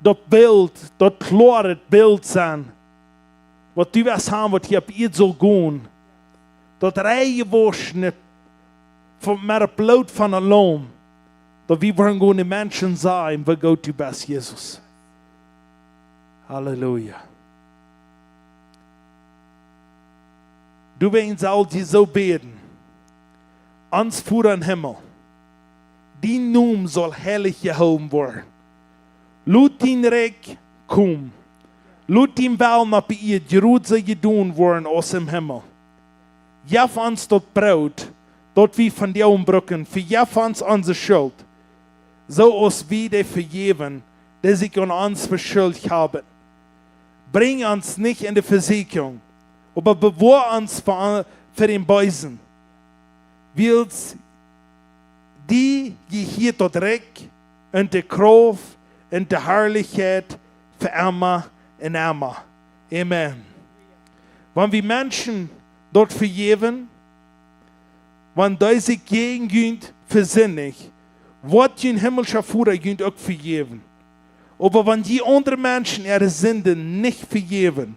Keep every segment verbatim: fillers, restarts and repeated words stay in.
daut Bilt, daut kloare Bilt sennen, waut du west haben, waut hia opp Ieed saul gonen, daut rein jewoschen met daut Bloot von daut Laum, daut wie woaren gonen de Menschen sajen, woo goot du best, Jesus. Halleluja. Du, wie saul die soo bäden: Ons Voda em Himmel, dien Nomen saul heilich jehowen woaren. Lot dien Rikj komen. Lot dien Wellen opp Ieed jrod soo jedonen woaren aus em Himmel. Jeff ons daut Broot, daut wie vondoag brucken. Vejeff ons onse Schult, soo aus wie dee vejäwen, dee sikj aun ons veschuldicht haben. Brinj ons nich en de Vesieekjunk, oba bewoa ons fa, fa dän Beesen. Wiels die jehieet daut Rikj un de Krauft un de Harlichkjeit fa emma un emma. Amen. Wan wie Menschen daut vejäwen, wan dee sikj jäajen junt vesindicht, woat jun himmlischa Voda junt uk vejäwen. Oba wan jie aundre Menschen äare Sinden nich vejäwen,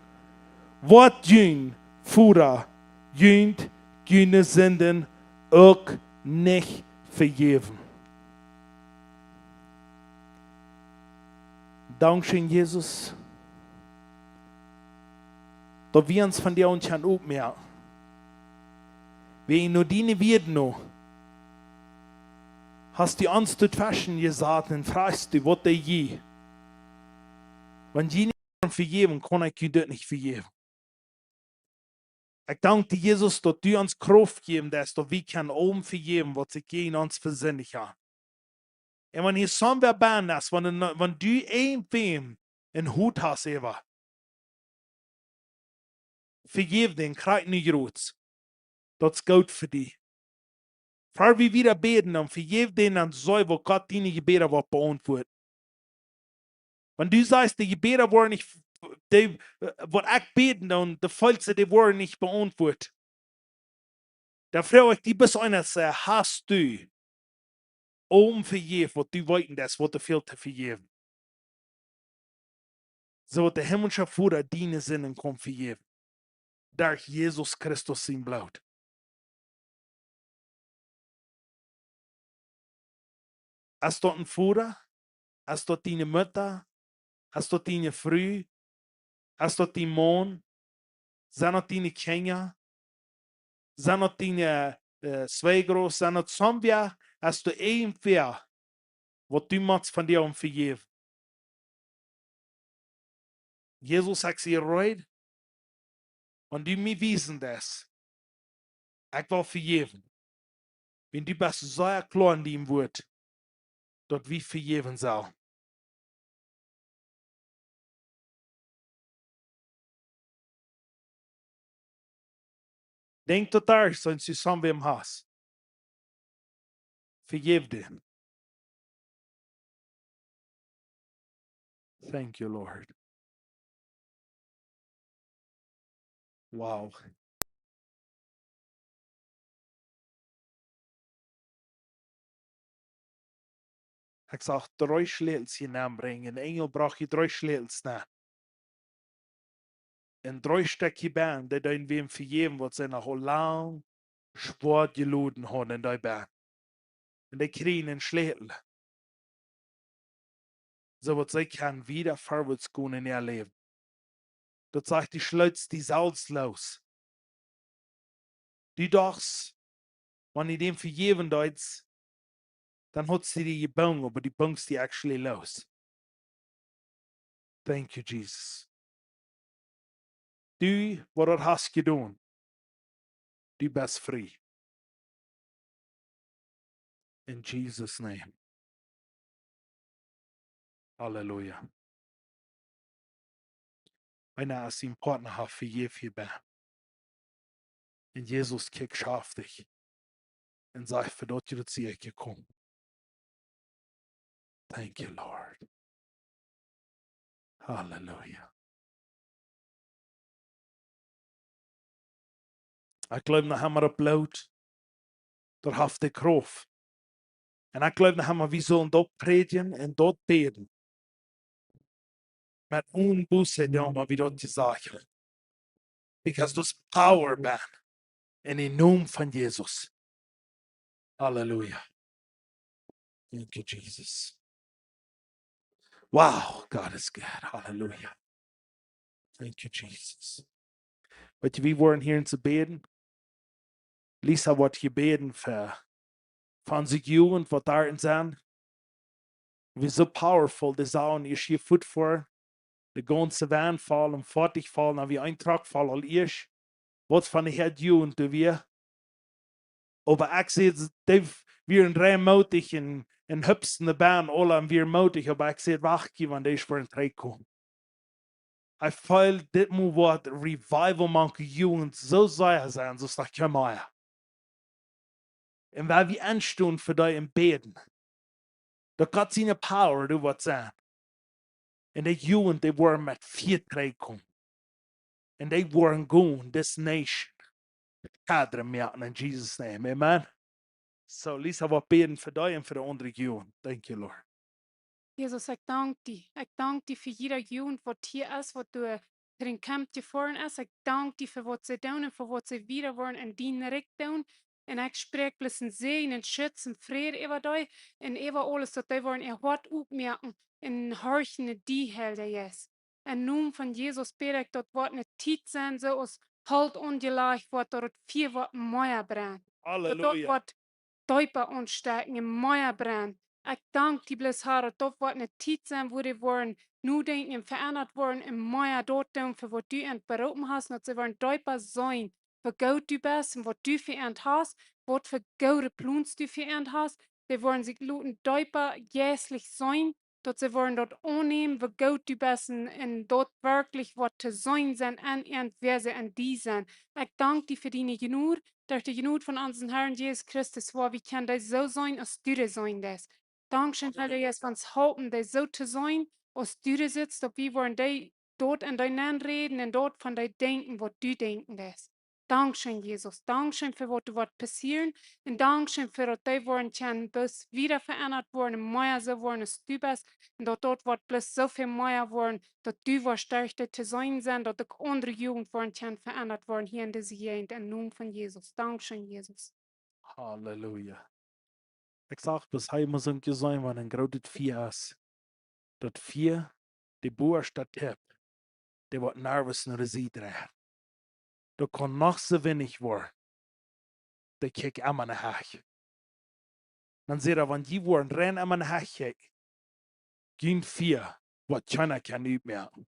woat jun Voda junt june Sinden uk nich vejäwen. Dankscheen, Jesus, daut wie ons vondoag kjennen oppmoaken. Wie no diene Wieed no, hast du ons doatweschen jesat un frajchst du, waut dee jie, wan jie nich vejäwen, kaun ekj junt daut nich vejäwen. Ekj dank die, Jesus, daut du ons Krauft jäwen deist, daut wie kjennen aulem vejäwen, waut sikj jäajen ons vesindicht haft. Un wan hia soon wäa bennen es, wan, wan du irjentwäm em Hoat hast, Eva, vejeff dän, krakjt nu jrod. Daut es goot fa die. Ver wie wieda bäden, dan vejeff dän, dan see waut Gott diene Jebäda woat beauntwuaden. Wan du sajchst, de Jebäda woaren nich, dee, waut ekj bäden, dan de Fäla, dee woaren nich beauntwuat. Dan froag ekj die, best eena, sajch, hast du aulem vejäft, waut du weetst, daut waut doa fält to vejäwen? Soo daut de himmlischa Voda diene Sinden kaun vejäwen. Derch Jesus Christus sien Bloot. Es daut een Voda? Es daut diene Mutta? Es daut diene Fru? Es daut dien Maun? Sent daut diene Kjinja? Sent daut diene, äh, Schwiegereltren? Sent daut soon wäa? Es doa irjentwäa, waut du motst vondoag vejäwen? Jesus, ekj sie reed, wan du mie wiesen deist, ekj well vejäwen. Wiels du best sea kloa en dien Wuat, daut wie vejäwen sellen. Denkj doaraun, wan du soon wäm hast. Vejeff dän. Thank you, Lord. Wow. Ekj sach dree Schlätels hia nenbrinjen. Een Enjel brocht hia dree Schlätels nenn. Un dree Stekj hia bennen, dee deeden wäm vejäwen, waut see noch aul lang schwoa jeloden hauden en dee bennen. Un dee kjrieejen een Schlätel. Soo waut see kjennen wieda verwoats gonen en äa Läwen. Daut sajcht, du schleetst die selfst loos. Du dochst, wan du däm vejäwen deist, dan haft hee die jebungen, oba du bungst die actually loos. Thank you, Jesus. Du, waut daut hast jedonen, du best frie. In Jesus' name. Halleluja. Wan eena sien Partner haft vejäft hia bennen. Un Jesus kjikjt schaftich. Un sajcht, fa daut jie daut sie ekj jekomen. Thank you, Lord. Halleluja. Ekj jleew noch emma daut Bloot, daut haft de Krauft. Un ekj jleew noch emma, wie sellen daut prädjen un daut bäden. met un Buße doonen, wan wie daut jesajcht haben. Because daut es power, man. En dän Nomen von Jesus. Halleluja. Thank you, Jesus. Wow, God is good. Halleluja. Thank you, Jesus. Weet jie, wie woaren hia enn to bäden. Lisa woat hia bäden fa, fa onse Jugend, waut doa enn sent. Woo soo powerful dee sent, ieescht hia fuatfoaren. De gaunze Van voll un foadich voll, dan wia een Truck voll aul ieescht. Waut fa eene Herd Jugend doa wia. Oba ekj see, dee wieren rein mootich un, un hupsten de Bän aula un wieren mootich, oba ekj see, wacht, wan dee woaren trigjkomen. Ekj feel, dit mott waut Revival mank de Jugend soo sea sennen, soo aus noch kjeenmol. Un wan wie enstonen fa dee un bäden, daut Gott siene power doa woat sennen. Un dee Jugend, dee woaren met Fia trigjkomen. Un dee woaren gonen, this nation. Kadre moaken en Jesus' name. Amen. So, Lisa, wie bäden fa dee un fa de aundre Jugend. Thank you, Lord. Jesus, ekj dank die. Ekj dank die fa jieda Jugend, waut hia es, waut doa fa dän Camp jefoaren es. Ekj dank die fa waut see doonen un fa waut see wieda woaren en dien Rikj doonen. Un ekj spräakj bloos een Säajen un Schutz un Fräd äwa dee un äwa aules, daut dee woaren äa Hoat opmoaken un horchen no die, Heilja Jeist. En Nomen von Jesus bäd ekj, daut woat eene Tiet sennen, soo aus Holt aunjelajcht woat, daut daut Fia woat mea brennen. Daut daut Halleluja. Woat deepa aunstoaken un mea brennen. Ekj dank die bloos, Herr, daut daut woat eene Tiet sennen, wua dee woaren nodenkjen un veendat woaren un mea daut doonen fa waut du an beroopen hast, daut see woaren deepa seenen, woo goot du best un waut du fa an hast, waut fa goode Plons du fa an hast. See woaren sikj loten deepa jeistlich seenen, daut see woaren daut aunnämen, woo goot du best un, un daut werkjlich woat to seenen sennen en an, wäa see en die sent. Ekj dank die fa diene Jnod, derch de Jnod von onsen Herrn Jesus Christus, wua wie kjennen dee soo seenen, aus du dee seenen deist. Dankscheen, Heilja Jeist, fa ons halpen, dee soo to seenen, aus du dee sitst, daut wie woaren dee daut en dee nenräden un daut von dee denkjen, waut du denkjen deist. Dankscheen, Jesus. Dankscheen fa waut doa woat passieren. Un dankscheen fa daut dee woaren kjennen bloos wieda veendat woaren un mea soo woaren aus du best. Un daut daut woat bloos soo väl mea woaren, daut du woascht derch dee to seenen sennen, daut uk aundre Jugend woaren kjennen veendat woaren hia en dise Jäajent, em Nomen von Jesus. Dankscheen, Jesus. Halleluja. Ekj sach, bloos hee mott soo jeseenen, wan een grootet Fia es. Daut Fia, de Boa steit opp, dee woat nervös no de Sied dreien. Daut kaun noch soo weinich woaren. Dee kjikjt emma no Hecht. Dan sajcht hee, wan jie woaren rein emma no Hecht kjikjen, jun Fia woat kjeena kjennen utmoaken.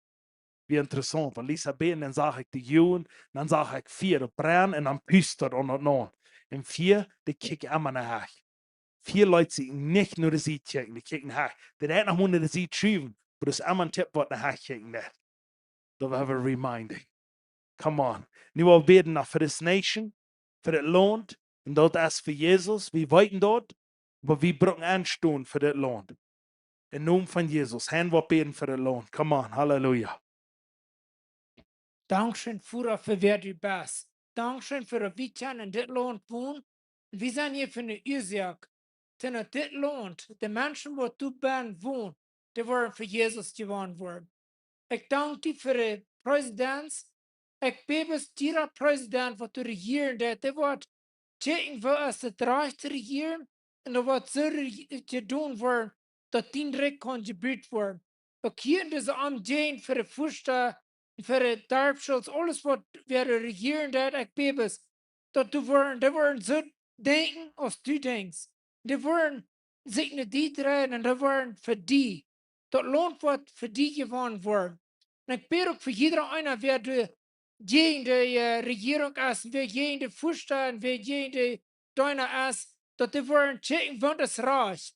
Wia interessaunt, wan Lisa bäd, dan sach ekj de Jugend, dan sach ekj Fia, daut brennt, un dan pust daut aun daut Noon. Un Fia, dee kjikjt emma no Hecht. Fia lat sikj nich no de Sied kjikjen, dee kjikjt no Hecht. Dee deit noch mol no de Sied schuwen, oba daut es emma een Tiet, waut no Hecht kjikjen deit. Daut woa wie reminding. Come on. Nu woa wie bäden fa this nation, fa dit Launt. Un daut es fa Jesus. Wie weeten daut, oba wie brucken enstonen fa dit Launt. Em Nomen von Jesus. Hen, woa wie bäden fa dit Launt. Come on. Halleluja. Dankscheen, Voda, fa wäa du best. Dankscheen fa daut wie kjennen en dit Launt wonen. Wie sent hia fa eene Uasoak. Sent dit Launt, de Menschen, waut doa bennen wonen, dee woaren fa Jesus jewonnen woaren. Ekj dank die fa de Presidents. Ekj bäd bloos jieda President, waut doa rejieren deit, dee woat kjikjen, woo es daut rajcht to rejieren, un daut woat soo re-, jedonen woaren, daut dien Rikj kaun jebut woaren. Uk hia en dise Omjäajent, fa de Fusta, fa de Darpsschools, aules waut wäa rejieren deit, ekj bäd bloos, daut dee woaren, dee woaren soo denkjen aus du denkjst. Dee woaren sikj no die dreien un dee woaren fa die. Daut Launt woat fa die jewonnen woaren. Un ekj bäd uk fa jieda eena, wäa doa jäajen de, äh, Rejierunk es, wäa jäajen de Fusta, wäa jäajen de Deena es, daut dee woaren kjikjen, waut es rajcht.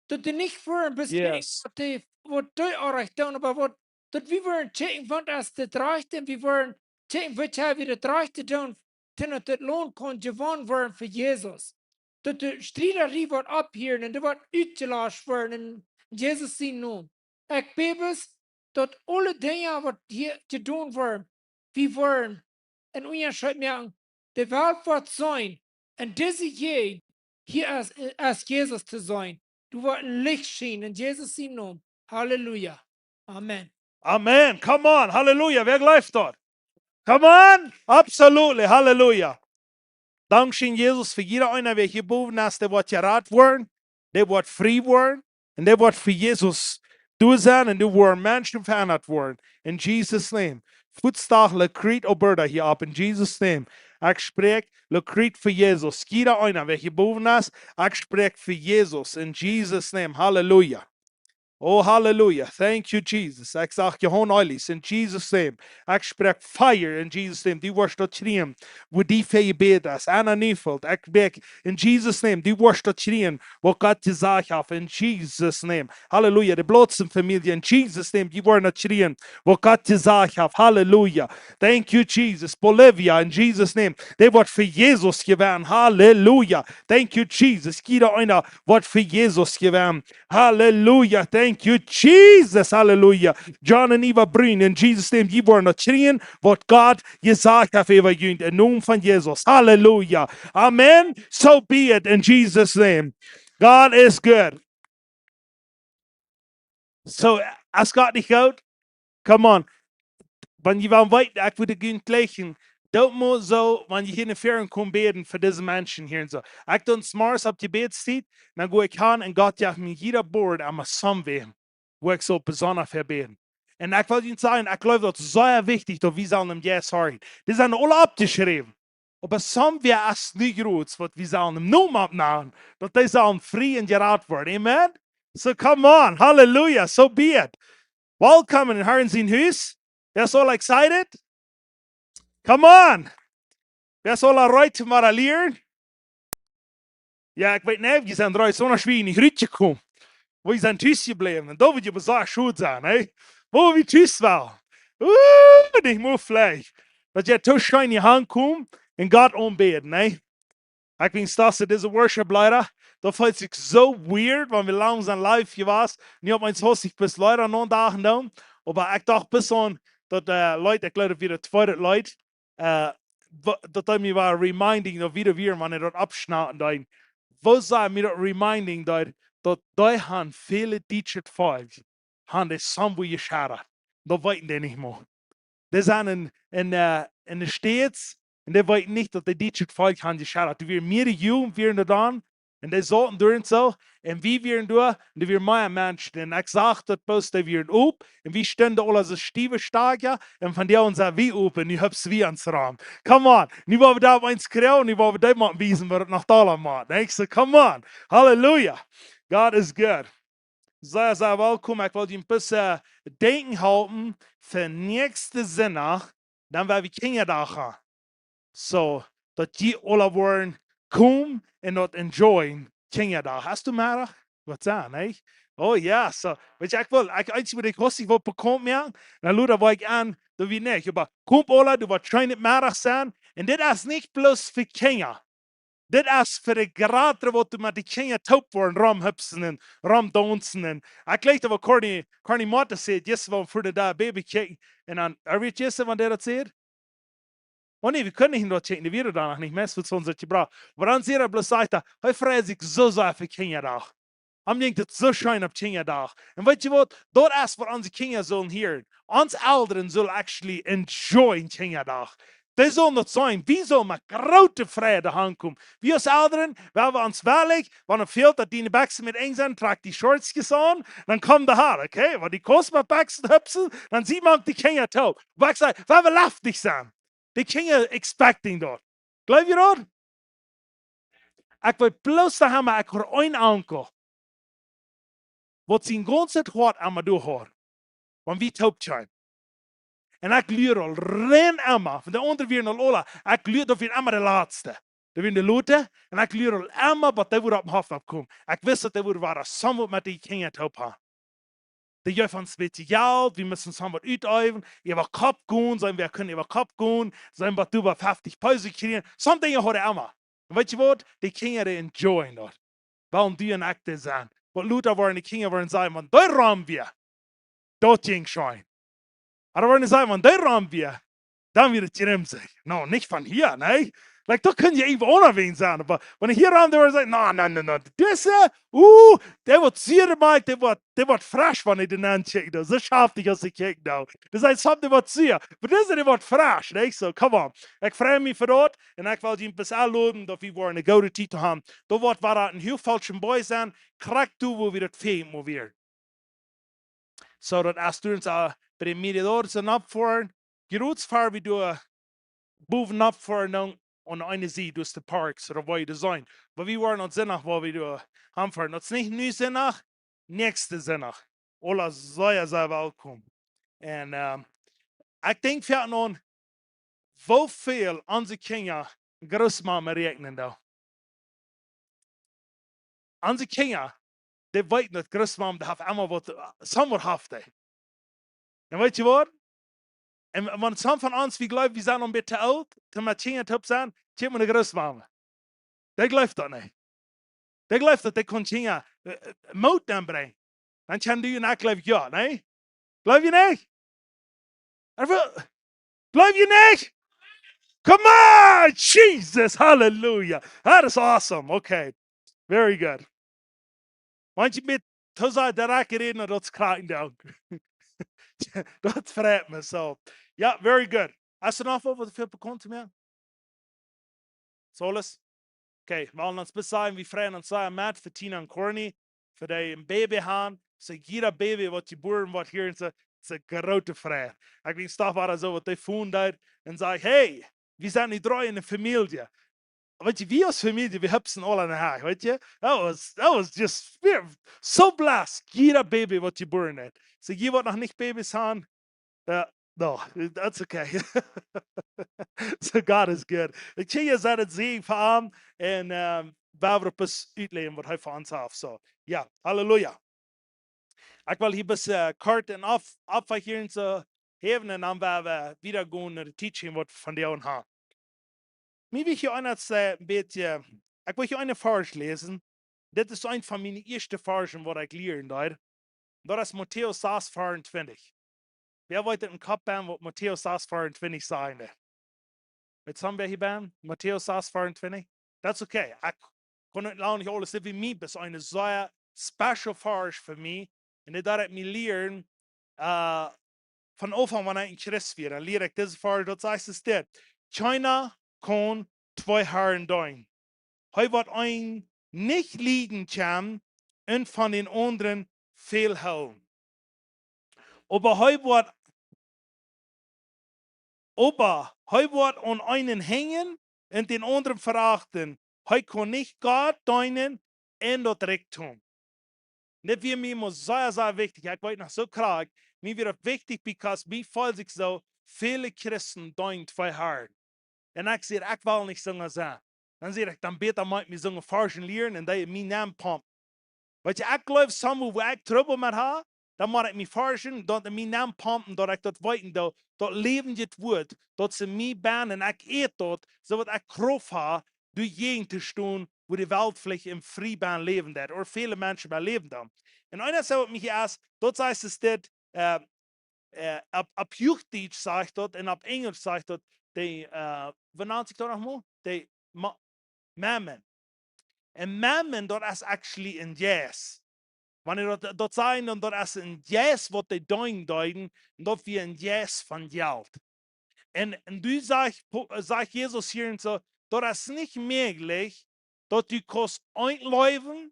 Daut dee nich woaren bloos kjikjen, Yes. waut dee, waut dee orrajcht doonen, oba waut, daut wie woaren kjikjen, waut es daut rajchte, un wie woaren kjikjen, waut ha wie daut rajchte doonen, daut daut Launt kaun jewonnen woaren fa Jesus. Daut de Striederie woat opphieren un dee woat utjelooscht woaren en Jesus sienen Nomen. Ekj bäd bloos, daut aule Dinja, waut hia jedonen woaren, wie woaren eenen Unjascheet moaken. De Welt woat seenen, en dise Jäajent, hia es, es Jesus to seenen. Doa woat een Licht schienen en Jesus sienen Nomen. Halleluja. Amen. Amen. Come on. Hallelujah. Wäa jleeft daut? Come on. Absolutely. Hallelujah. Dankscheen, Jesus, fa jieda eena, wäa hia bowen es, dee woat jerat woaren, dee woat frie woaren, un dee woat fa Jesus doa sennen, un doa woaren Menschen veendat woaren. In Jesus' name. Fuats dach Lacrete, Alberta hia opp. In Jesus' name. Ekj spräakj Lacrete fa Jesus. Jieda eena, wäa hia bowen es, ekj spräakj fa Jesus. In Jesus' name. Hallelujah. Oh, hallelujah. Thank you, Jesus. Ekj sach Johan Eilis in Jesus' name. Ekj spräakj fire in Jesus' name. Du woascht daut kjrieen, wua die fa jebät es. Anna Neufeld, ekj bäd in Jesus' name. Du woascht daut kjrieen, waut Gott jesajcht haft, in Jesus' name. Hallelujah. De Blotzen Famielje, in Jesus' name. Du woascht daut kjrieen, waut Gott jesajcht haft. Hallelujah. Thank you, Jesus. Bolivia, in Jesus' name. Dee woat fa Jesus jewennen. Hallelujah. Thank you, Jesus. Jieda eena woat fa Jesus jewennen. Hallelujah. Thank you, Jesus. Hallelujah. John un Eva Brun, in Jesus' name, dee woaren daut kjrieen, waut Gott jesajcht haft äwa junt, em Nomen von Jesus. Hallelujah. Amen. So be it in Jesus' name. God is good. So, es Gott nich goot? Come on. Wan jie wellen weeten, ekj wudd junt jlikjen. Doot mau soo, wan jie hia no väaren komen bäden fa dise Menschen hia un soo. Ekj doo 's morjes opp Jebädstiet, dan go ekj han un Gott jeft mie jieda Bord aun mien Somewhere, wua ekj soo besonda fa bäden. Un ekj well junt sajen, ekj jleew daut es sea wichtich, daut wie sellen om Jeist horchen. Dee sent aula oppjeschräwen. Oba somewhere es nu jrod, waut wie sellen em Nomen oppnämen, daut dee sellen frie un jerat woaren. Amen? So come on. Hallelujah. So be it. Welcome en Herrn sien Hus. Wäa es aul excited? Come on. Wäa es aul reed to mara lieren? Jo, ekj weet nich, jie sent reed, sonst wia jie nich rutjekomen. Woo jie sent tus jebläwen. Un daut wudd je besacht schod sennen, hä? Woo wie tus wellen. Uh, nich mea veleicht. Daut jie too scheen hia aunkomen un Gott aunbäden, nä? Ekj wia stastet dise Worship Leida. Daut feelt sikj soo weird, wan wie lang sent live jewast. Nu opp eemol haud ekj bloos Leida aun daut Dach doonen. Oba ekj docht bloos aun daut, äh, Leet, ekj jleew daut wia daut tweede Leet. Äh, wa-, daut deed mie wada reminding, daut wada wia, wan ekj daut aufschnaupen deed. Woo sea mie daut reminding deed, daut dee han väle dietsche Volkj, han dee somewhere jeschedat. Daut weeten dee nich mea. Dee sent en, en, äh, en de States, un dee weeten nich, daut dee dietsche Volkj han jeschedat. Doa wieren mearere Juden, wieren doa dan, un dee sauten doa un soo, un wie wieren doa, un doa wieren mea Menschen, un ekj sach daut bloos, dee wieren op, un wie stunden aula soo stiewe Stakja, un von dee aun sent wie op, un nu hupsen wie ons rom. Come on, nu woa wie doa opp eemol kjrieen, nu woa wie dee mau wiesen, waut et noch dolla moakt. Denkj ekj soo, come on, hallelujah, God is good. Sea, sea welkom. Ekj well junt bloos, äh, denkjen halpen fa näakjsten Sindach, dan woa wie Kjinjadach han. So, daut jie aula woaren komen un daut enjoyen, Kjinjadach. Hast du Meddach? Waut sent, nä? Oh jo, so. Weetst, ekj well, ekj, eent waut ekj hostig well bekaunt moaken, dan lud ekj aun, daut wie nich. Oba komt aula, daut woat scheen Meddach sennen. Un dit es nich bloos fa Kjinja. Dit es fa de jratre, waut doa met de Kjinja toop woaren romhupsen un romdaunzen. Un ekj jleew daut waut Corny, Corny Motte säd, jistren, wan wie fa de Baby kjikjen. Un dan, äh, weetst, jistren, wan dee daut säd? Oh nä, wie kunnen nich en daut kjikjen, dee wieren doa noch nich, meist waut soo jebrocht. Oba dan säd hee bloos, sajcht hee, hee freit sikj soo sea fa Kjinjadach. Am jinkj daut soo scheen opp Kjinjadach. Un weetst waut? Daut es waut onse Kjinja sellen hieren. Ons Elren sellen actually enjoyen Kjinjadach. Dee sellen daut seenen. Wie sellen met groote Freid aunkomen. Wie aus Elren, wan wie ons wellen, wan et fält daut diene Bekjsen met enj sent, trakj die Shortskjes aun, dan komm doa han, okay? Wan du kaust met Bekjsen hupsen, dan sie mau de Kjinja toop. Waut ekj saj, wan wie leftich sent. De Kjinja expecting daut. Jleew jie daut? Ekj weet bloos, doa ha wie, ekj haud een Onkel, waut sien gaunzet Hoat emma doa haud, wan wie toop kjeemen. Un ekj lua aul rein emma, von de aundre wieren aul aula, ekj lua, daut wieren emma de latste. Daut wieren de Lota, un ekj lua aul emma, waut dee wudden oppem Hoff oppkomen. Ekj wist, daut dee wudden wada somewhat met de Kjinja toop han. Dee jeef ons bät Jelt, wie musten somewhat uteewen, äwa Kopp gonen, sien wie kunnen äwa Kopp gonen, sien waut äwa feftich Pesos kjrieen, something haud hee emma. Un weetst waut? De Kjinja, dee enjoyen daut. Well du un ekj dee sennen. Waut lota woaren de Kjinja woaren sajen, wan dee rom wia, daut jinkj scheen. Oba woaren sajen, wan dee rom wia, dan wia et jremsich. No, nich von hia, nä? Like, doa kunn je irjentwua aundasch sennen, oba wan ekj hia aun de Oa saj, no, no, no, no, dise, uh, dee woat sea, dee woat, dee woat fresch, wan ekj dän auncheck, doa. Soo schaftich aus ekj check, doa. Daut es something waut sea. Oba dise, dee woat fresch, nä? So, come on. Ekj frei mie fa daut un ekj well junt bloos enloden, daut wie woaren eene goode Tiet haben. Doa woat wada een hia faulschen Boy sennen, krakjt doa, wua wie daut Fäden mol wieren. So, daut es doa ons, äh, bie de Mirador sent oppfoaren. Jrots ver wie doa bowen oppfoaren dan aun de eene Sied, daut es de Park, so daut woa jie seenen. Oba wie woaren aun Sindach, woa wie doa aunfoaren. Daut es nich nu Sindach, näakjsten Sindach. Aula sea, sea welkom. Un, ähm, ekj denkj foaken aun, woo väl onse Kjinja Grootmama räakjnen doonen. Onse Kjinja, dee weeten daut Grootmama, dee haft emma waut, äh, somewhat haft dee. Un weet jie waut? Un wan somje von ons, wie jleewen, wie sent een bät too oolt, om met Kjinja toop to sennen, kjikj mau no Grootmama. Dee jleeft daut nich. Dee jleeft daut, dee kaun Kjinja, äh, äh, Moot aunbrinjen. Dan kjenn du un ekj jleew, jo, nä? Jleew jie nich? Ekj well, jleew jie nich? Come on, Jesus, hallelujah. That is awesome. Okay, very good. Wan jie met too sea direkt räden, daut es krakjt, dank. Daut freit mie soo. Jo, very good. Hast du noch waut, waut du väl bekommst mea? Soles? Okay, well, dan bis dahin, wie freien ons sea met fa Tina un Corny, fa dee een Baby haben. So, jieda Baby waut jebuaren woat hia, es een, es een groote Freid. Ekj weet, daut wia soo waut dee fungen deed un säd, hey, wie sent nu dree en de Famielje. Weet jie, wie aus Famielje, wie haben aula aun de Haunt, weet jie? That was, that was just, we're so blessed. Jieda Baby waut jebuaren woat. So, jie waut noch nich Babys haben, äh, no, that's okay. So God is good. Ekj kjenn je sennen Säajen fa am un, ähm, wie woaren bloos utläwen waut hee fa ons haft. So, jo, hallelujah. Ekj well hia bloos, äh, kort een Auf-, Aufwajch hia en soo jäwen un dan woa wie wieda gonen no de Teaching waut wie vondoag haben. Mie well ekj hia eent, äh, een bät, ekj well hia een Varsch läsen. Dit es eent von miene ieeschte Varschen waut ekj lieren deed. Daut es Matäus sas veeauntwintich. Wäa weet em Kopp haben waut Matäus sas veeauntwintich sajcht? Weet somebody hia bie? Matäus sas veeauntwintich? That's okay. Ekj kaun nich lang nich aules, dit wia fa mie bloos een sea special Varsch fa mie. Un dit deed ekj mie lieren, äh, von Aunfank, wan ekj een Christ wia, dan lieed ekj dise Varsch, daut sajcht es dit: Kjeena kaun twee Harn deenen. Hee woat eenen nich lieden kjennen un von dän aundren väl hoolen. Oba hee woat, oba hee woat aun eenen henjen un dän aundren verachten. Hee kaun nich Gott deenen un daut Rikjdom. Dit wia mie mau sea, sea wichtich. Ekj weet noch soo krakjt, mie wia daut wichtich, because mie feeld sikj soo, väle Christen deenen twee Harn. Un ekj säd, ekj well nich soo sennen. Dan säd ekj, dan bäta mott ekj mie soone Varschen lieren un dee en mien Nomen pumpen. Weet jie, ekj jleew, somewhere, wua ekj Trubbel met hab, dan mott ekj mie Varschen, daut en mien Nomen pumpen, daut ekj daut weeten doo, daut läwendje Wuat, daut es en mie bennen un ekj äten daut, soo daut ekj Krauft hab, doa jäajen to stonen, wua de Welt veleicht en Fräd bennen läwen deit, ooda väle Menschen bennen läwen doonen. Un eent waut mie es, daut sajcht es dit, äh, äh, opp, opp Huachdietsch sajcht daut un opp Enjelsch sajcht daut, de, äh, woo nant sikj daut noch mol? De Ma-, Mammon. Un Mammon, daut es actually een Jeist. Wan jie daut, daut sajen, dan daut es een Jeist waut dee deenen deeden, un daut wia een Jeist von Jelt. Un, un doa sajcht Po-, äh, sajcht Jesus hia en soo, daut es nich mäajlich, daut du kaust eent leewen,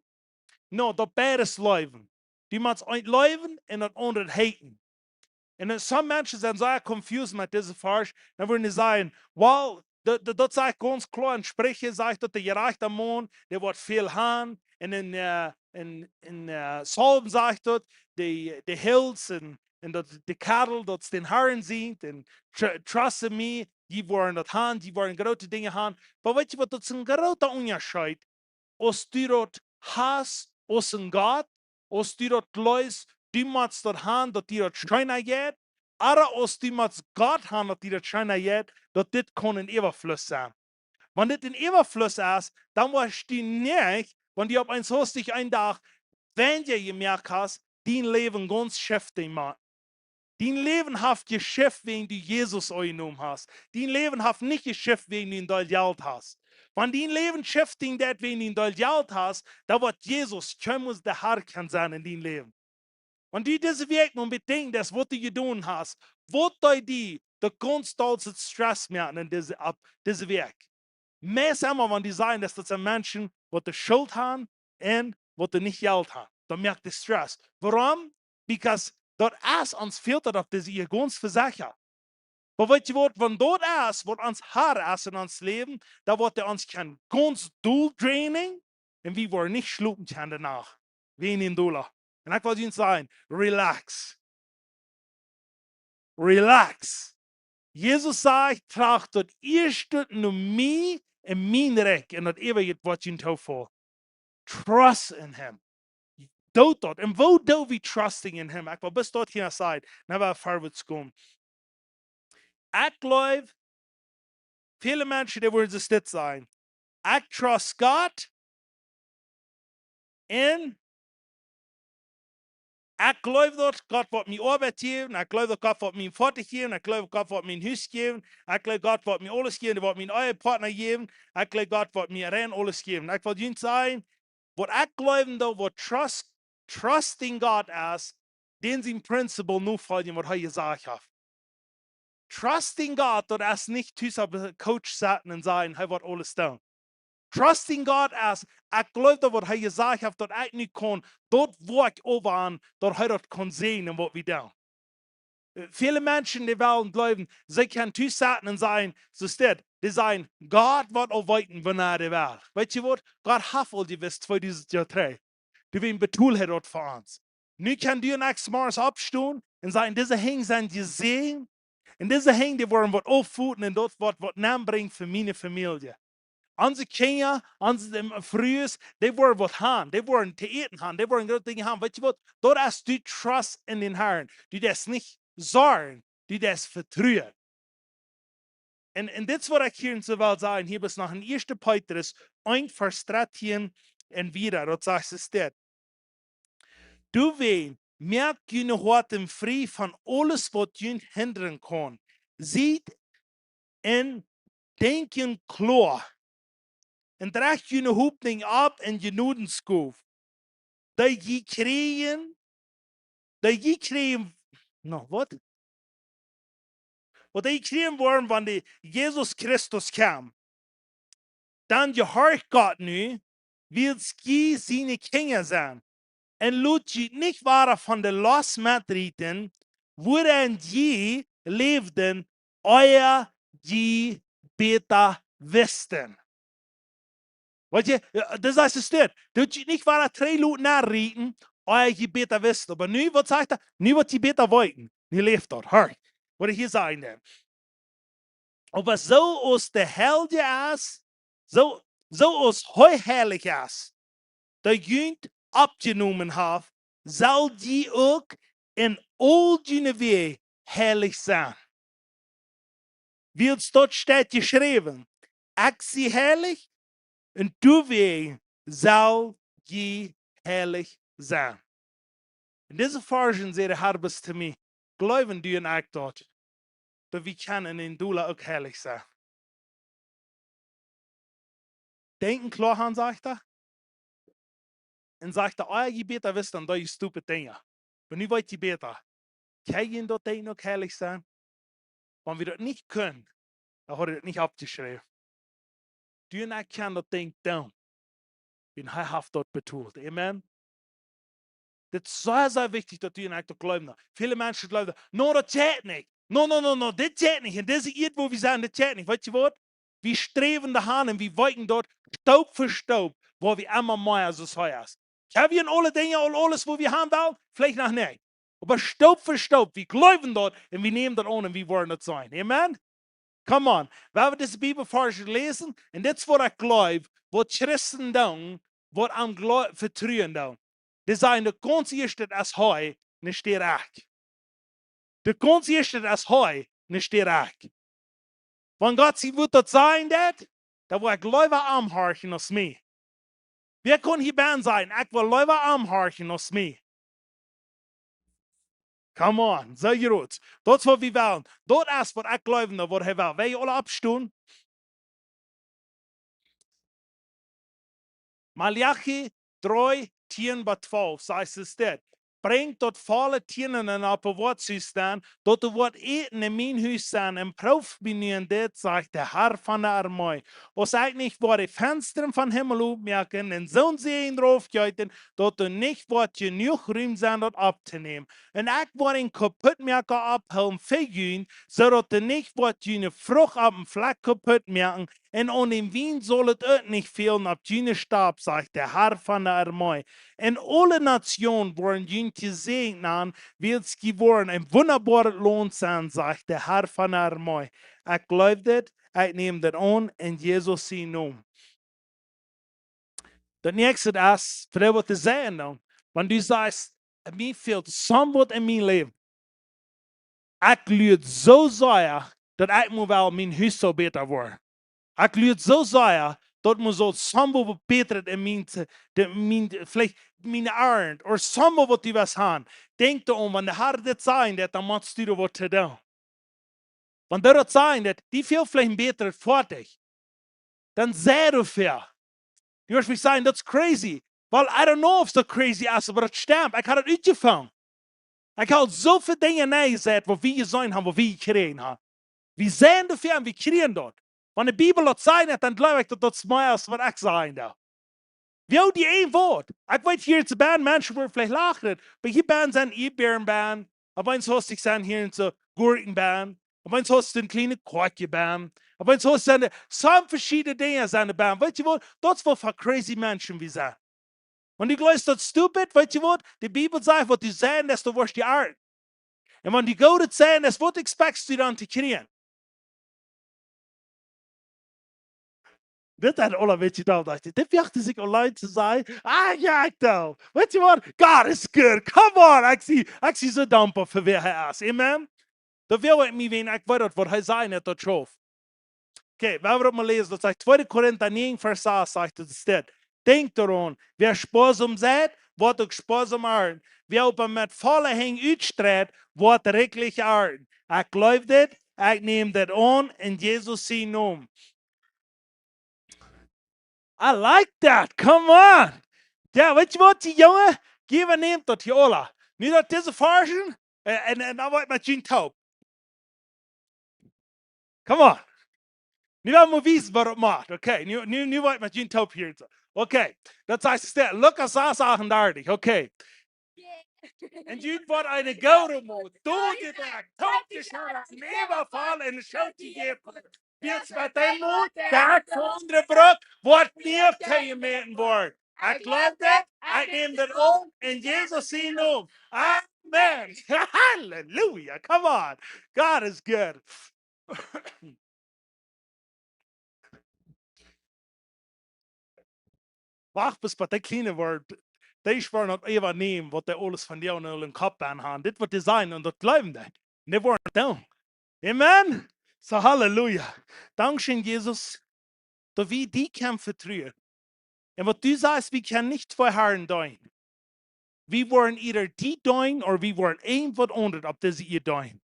no, daut beides leewen. Du motst eent leewen un daut aundre haten. Un dan, some Menschen sent sea confused met dise Varsch, dan wudden dee sajen, well, daut, daut, daut sajcht gaunz kloa en Spricha, sajcht daut de jerajchta Maun, dee woat väl haben, un en, äh, en, en, äh, Psalm sajcht daut, de, de Hills un, un daut de Cattle, daut es dän Harn sient, un tr-, trust in me, jie woaren daut haben, jie woaren groote Dinja haben. Oba weet jie waut, daut es een groota Unjascheet, aus du daut hast aus een Gott, aus du daut jleefst, du motst daut haben, daut die daut scheena jeit, ooda aus du motst Gott haben, daut die daut scheena jeit, daut dit kaun en Äwafluss sennen. Wan dit en Äwafluss es, dan woascht du nich, wan du opp eemol hastich een Dach, wan du jemoakt hast, dien Läwen gaunz shiften moaken. Dien Läwen haft jeschift wäajen du Jesus aunjenomen hast. Dien Läwen haft nich jeschift wäajen du een Deel Jelt hast. Wan dien Läwen shift deit wäajen du een Deel Jelt hast, dan woat Jesus kjeenmol de Har kjennen sennen en dien Läwen. Wan du dise Wäakj noch bedenkjst, daut waut du jedonen hast, waut deit die de konstant Stress moaken en dise, opp dise Wäakj? Meist emma, wan dee sajen, daut daut sent Menschen, waut de Schult haben un waut dee nich Jelt haben. Dan moakt dee Stress. Wuarom? Because daut es ons fält daut opp dise Ieed gaunz vesechat. Oba weetst du waut, wan daut es, waut ons Har es en ons Läwen, dan woat hee ons kjennen gaunz dol drainen un wie woaren nich schlopen kjennen doano. Wie en een Dolla. Un ekj well junt sajen, relax. Relax. Jesus sajcht, tracht daut ieeschte no mie un mien Rikj un daut eewje woat junt toofaulen. Trust in him. Doo daut. Un woo doo wie trusting in him? Ekj well bloos daut hia sajen. Dan woa wie verwoats komen. Ekj jleew, väle Menschen, dee wudden soo dit sajen. Ekj trust Gott un ekj jleew daut Gott woat mie Oabeit jäwen, ekj jleew daut Gott woat mie een Foatich jäwen, ekj jleew Gott woat mie een Hus jäwen, ekj jleew Gott woat mie aules jäwen, dee woat mie een Ehepartner jäwen, ekj jleew Gott woat mie rein aules jäwen. Ekj well junt sajen, waut ekj jleewen doo, waut trust, trusting God es, dän sien principle nofoljen, waut hee jesajcht haft. Trusting God, daut es nich tus opp de Couch sitten un sajen, hee woat aules doonen. Trusting God es, ekj jleew daut waut hee jesajcht haft, daut ekj nu kaun, daut woa ekj äwa aun, daut hee daut kaun seenen un waut wie doonen. Äh, väle Menschen, dee wellen jleewen, see kjennen tus sitten un sajen, soo steit, dee sajen, Gott woat aul weeten, wanea hee well. Weetst du waut? Gott haft aul jewist, tweedusent Joa trigj. Dee wist, betold hee daut fa ons. Nu kaun du un ekj zemorjes oppstonen un sajen, dise Henj sent jesäajent. Un dise Henj, dee woaren waut oppfoten un daut woat waut nenbrinjen fa miene Famielje. Onse Kjinja, onse, ähm, Frues, dee woaren waut haben, dee woaren to äten haben, dee woaren groote Dinja haben. Weetst du waut? Daut es dien Trust en dän Harn. Du deist nich sorjen, du deist vetruen. Un, un dit es waut ekj hia en soo well sajen, hia bie ons noch en ieeschte Petrus eent Varsch dartieen un wieda, daut sajcht soo dit. Doawäajen moakt june Hoaten frie von aules waut junt hindren kaun. Siet em Denkjen kloa. Un rajcht june Hopninj opp en Jnodenschoft, dee jie kjrieen, dee jie kjrieen, no, waut? Waut dee kjrieen woaren, wan de Jesus Christus kjemt. Dan jehorcht Gott nu, wiels jie siene Kjinja sent. Un lot junt nich wada von de Lost metrieten, wuarenn jie läwden, ea jie bäta wisten. Weetst du, jo, daut es de Städ. Daut jie nich wada trigj loten narieten, ea jie bäta wisten. Oba nu, waut sajcht hee? Nu woa jie bäta weeten. Nu läft daut. Horch, waut ekj hia saj dan. Oba soo aus de Heilje es, soo, soo aus hee heilich es, dee junt oppjenomen haft, sell jie uk en aul june Wäaj heilich sennen. Wiels daut steit jeschräwen: Ekj sie heilich, un doawäajen sell jie heilich sennen. En dise Varschen säd de Har bloos to mie: Jleewen du un ekj daut, daut wie kjennen en dän Dolla uk heilich sennen? Denkjen kloa han, sajcht hee. Un sajcht hee, ea jie bäta wisten, dan deed jie stupid Dinja. Oba nu weet jie bäta. Kjenn jie daut Dinkj uk heilich sennen? Wan wie daut nich kjennen, dan haud hee daut nich oppjeschräwen. Du un ekj kjennen daut Dinkj doonen. Wiels hee haft daut betolt. Amen. Dit es sea, sea wichtich, daut du un ekj daut jleewen. Väle Menschen jleewen: No, daut jeit nich. No, no, no, no, dit jeit nich. En dise Ieed, wua wie sent, dit jeit nich. Weetst du waut? Wie sträwen doahan un wie weeten daut, Staup fa Staup, woa wie emma mea soo aus hee es. Hab wie en aule Dinja aul aules, waut wie haben wellen? Veleicht noch nich. Oba Staup fa Staup, wie jleewen daut un wie nämen daut aun un wie woaren daut seenen. Amen? Come on. Wie haben dise Bibelvarschen jeläsen un dit es waut ekj jleew, waut Christen doonen, waut am jleew-, vetruen doonen. Dee sajen, de Kjinja es hee, nich ekj. De Kjinja es hee, nich ekj. Wan Gott sien Wuat daut sajen deit, dan well ekj leewa am horchen aus mie. Wäa kaun hia bennen sajen, ekj well leewa am horchen aus mie? Come on, soo jrod. Daut es waut wie wellen. Daut es waut ekj jleew, daut waut hee well. Well jie aula oppstonen? Maleachi dree, tieen bat twalf, sajcht et dit: Brinjt daut volle Tienden opp daut Woakjhus dan, daut doa woat Äten en mien Hus sennen, un proowt mie nu en dit, sajcht de Herr von de Armee. Aus ekj nich woa de Fenstren vom Himmel opmoaken un soon Säajen doaropp jeeten, daut doa nich woat jenuach Rum sennen daut opptonämen. Un ekj woa een Kaputtmoaka opphoolen fa junt, soo daut doa nich woat june Frucht opp dän Flakj kaputt moaken, un aun dän Wien saul et uk nich fälen opp june Stap, sajcht de Herr von de Armee. Un aule Natsjoonen woaren junt jesäajent nanen, wiels jie woaren een wundaboaret Launt sennen, sajcht de Herr von de Armee. Ekj jleew dit, ekj näm dit aun en Jesus sienen Nomen. Daut näakjste es, fa dee waut to sajen dan, wan du sajchst: "Mie fält soo waut en mien Läwen. Ekj lud soo sea, daut ekj mott woll mien Hus soo bäta woaren. Ekj lud soo sea, daut mott soo soo waut bätret en mien, de, mien, veleicht miene Arnt, ooda soo waut du west han." Denkj doaraun, wan de Herr dit sajen deit, dan motst du doa waut to doonen. Wan dee daut sajen deit, die fält veleicht een bätret Foatich, dan saj doafäa. Du woascht mie sajen: "That's crazy." Well, I don't know if daut crazy es, oba daut stemt. Ekj hab daut utjefungen. Ekj hab soo väl Dinja nä jesajcht, waut wie jeseenen haben, waut wie jekjräajen haben. Wie sajen doafäa un wie kjrieen daut. Wan de Bibel daut sajen deit, dan jleew ekj, daut daut mea es, waut ekj sajen doo. Wie haben dee een Wuat. Ekj weet, hia en de Bän, Menschen woaren veleicht lachen, oba hia bän sent Ieedbeeren bän, opp eemol hast du sent hia en de Gurkjen bän, opp eemol hast du een kjlienet Koakje bän, opp eemol hast du sent, soo veschiedne Dinja sent bän. Weetst du waut? Daut es waut fa crazy Menschen wie sent. Wan du jleefst, daut es stupid, weetst du waut? De Bibel sajcht, waut du sajen deist, daut woascht du arnten. Un wan du Goodet sajen deist, waut expectst du dan to kjrieen? Dit es aul een bät domm, docht ekj. Dit wacht sikj auleen to sajen: "Ah, jo, ekj doo. Weetst du waut? God is good. Come on." Ekj sie, ekj sie soo dankboa fa wäa hee es. Amen. Daut well ekj mie weeten, ekj weet daut, waut hee sajen deit, daut schauft. Okay, wie woaren daut mol läsen. Daut sajcht tweede Korinta näajen, Varsch sas, sajcht et dit: Denkjt doaraun, wäa spoasom seit, woat uk spoasom arnten. Wäa oba met volle Henj utstreit, woat rikjlich arnten. Ekj jleew dit, ekj näm dit aun en Jesus sienen Nomen. I like that. Come on. Jo, weetst du waut, dee Junge? Jie nämt daut hia aula. Nu daut dise Varschen, äh, un, un dan woa ekj met junt toop. Come on. Nu woa wie wiesen, waut daut moakt. Okay, nu, nu, nu woa ekj met junt toop hia. Okay, daut sajcht et dit. Lukas sas achtendartich. Okay. Un junt woat eene goode Mot, doaderch, daut jie sellen äwafaulen un schoonen jejäft. Wiels met dän Mot, dee aundre brukt, woat mea toojemoakt woaren. Ekj jleew dit, ekj näm dit aun en Jesus sienen Nomen. Amen. Halleluja. Come on. God is good. Wacht, bat dee kjliene woaren, dee woaren daut äwanämen, waut dee aules von die aun äaren Kopp aun haben. Dit woat dee sajen un daut jleewen dee. Un dee woaren daut doonen. Amen. Soo, Halleluja. Dankscheen, Jesus, daut wie die kjennen vetruen. Un waut du sajchst, wie kjennen nich twee Harn deenen. Wie woaren either die deenen, ooda wie woaren irjent waut aundret opp dise Ieed deenen.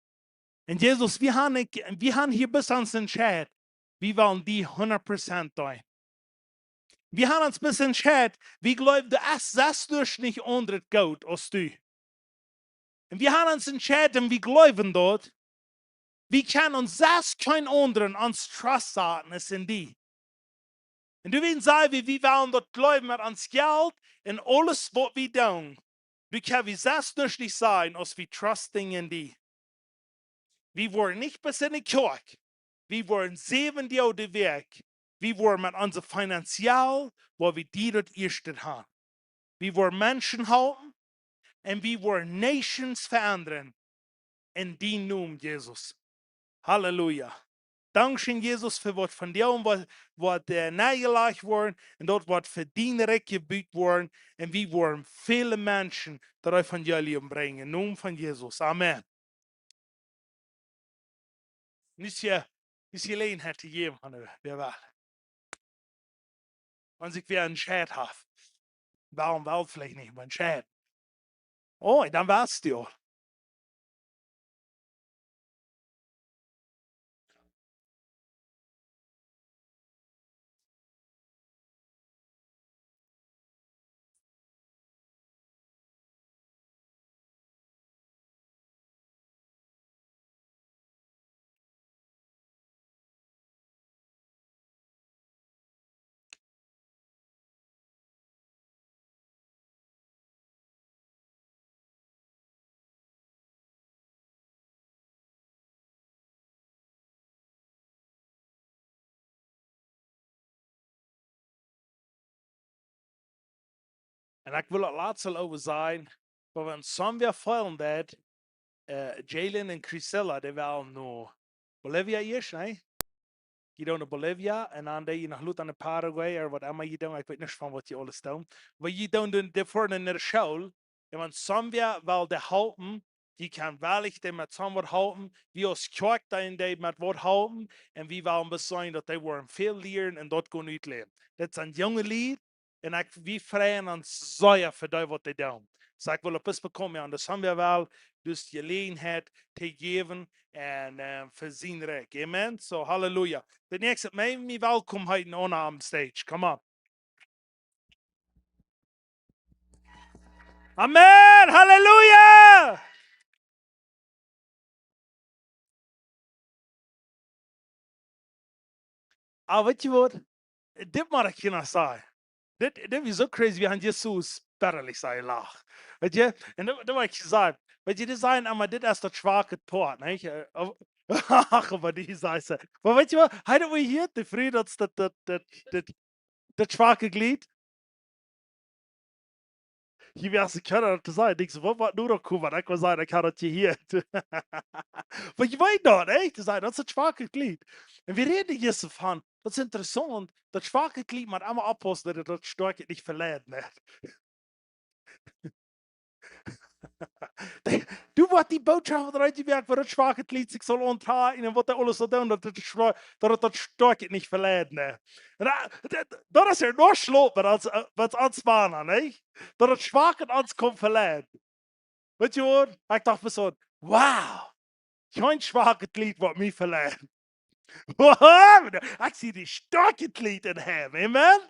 Un Jesus, wie haben, wie haben hia bloos ons entscheiden, wie wellen die hundat Prozent deenen. Wie haben ons bloos entscheiden, wie jleewen, du hast, sajchst du nich aundret goot aus du. Un wie haben ons entscheiden, wie jleewen daut, wie kjennen ons selfst kjeen aundren ons Trust saten aus en die. Un du, wie sajen, wie, wie wellen daut jleewen met ons Jelt un aules waut wie doonen. Du, kjenn wie selfst nich sajen, aus wie trusting en die. Wie woaren nich bloos en de Kjoakj. Wie woaren säwen Doag de Wäakj. Wie woaren met onse finanziell, woo wie die daut ieeschte haben. Wie woaren Menschen halpen un wie woaren Nations veendren. En dienen Nomen, Jesus. Halleluja. Dankscheen, Jesus, fa waut von die un waut, waut, äh, nenjelajcht woat un daut waut fa dien Rikj jebut woat. Un wie woaren väle Menschen daut Evangelium brinjen. En Nomen von Jesus. Amen. Nu es hia, nu es hia Jeläajenheit to jäwen, wan wäa well. Wan sikj wäa entscheit haft. Wuarom well veleicht nich, oba entscheit. Oh, dan woascht du aul. Un ekj well daut latste äwa sajen, oba wan sommwäa feelen deit, äh, Jalen un Chrisella, dee wellen no Bolivia ieescht, nä? Jie doonen no Bolivia un dan dee jie noch lota no Paraguay ooda waut emma jie doonen, ekj weet nich von waut jie aules doonen. Oba jie doonen dee, dee foaren no de School. Un wan sommwäa well dee halpen, jie kjennen wellich dee met sommwaut halpen. Wie aus Kjoakj doonen dee met waut halpen. Un wie wellen bloos seenen daut dee woaren väl lieren un daut gonen utläwen. Daut sent junge Lied. Un ekj, wie freien ons sea fa dee waut dee doonen. So ekj well opp dis bekomen, jo, un daut haben wie woll, dus Jeläajenheit to jäwen un, äh, fa sien Rikj. Amen. So, Halleluja. De näakjste, mea, mea Welkomheit aun de stage. Come on. Amen. Halleluja. Oba weetst du waut? Dit mott ekj hia noch sajen. Dit, dit es soo crazy, wie haben Jesus betterlich sea lacht. Weetst du? Un daut, daut wull ekj sajen. Weetst du, dee sajen emma, dit es daut schwake Poat, nä? Äh, ach, oba dee sajen see. Oba weetst du waut? Hee, daut wie hia, dee Fru, daut, daut, daut, daut, daut, daut schwake Glied. Hia wia see kjennen to sajen. Ekj denkj soo, waut, waut nu noch komen? Ekj wull sajen, ekj haud daut jehieet. Oba jie weeten daut, nä? To sajen, daut es daut schwake Glied. Un wie räden hia soo von, daut es interessaunt, daut schwake Glied mott emma oppaussen, daut daut stoakje nich veleiden deit. Du, waut dee Bootschoft haft utjewirkjt, woo daut schwake Glied sikj saul auntrakjen un waut dee aules saul doonen, daut daut schwa-, daut daut, daut stoakje nich veleiden deit. Un daut, daut, daut es jo noch schlopen aus, äh, aus ons Mana, nä? Daut daut schwake ons kaun veleiden. Weetst du waut? Ekj docht mie soo, wow, kjeen schwaket Glied woat mie veleiden. Ekj sie dee stoakje Glied en him. Amen?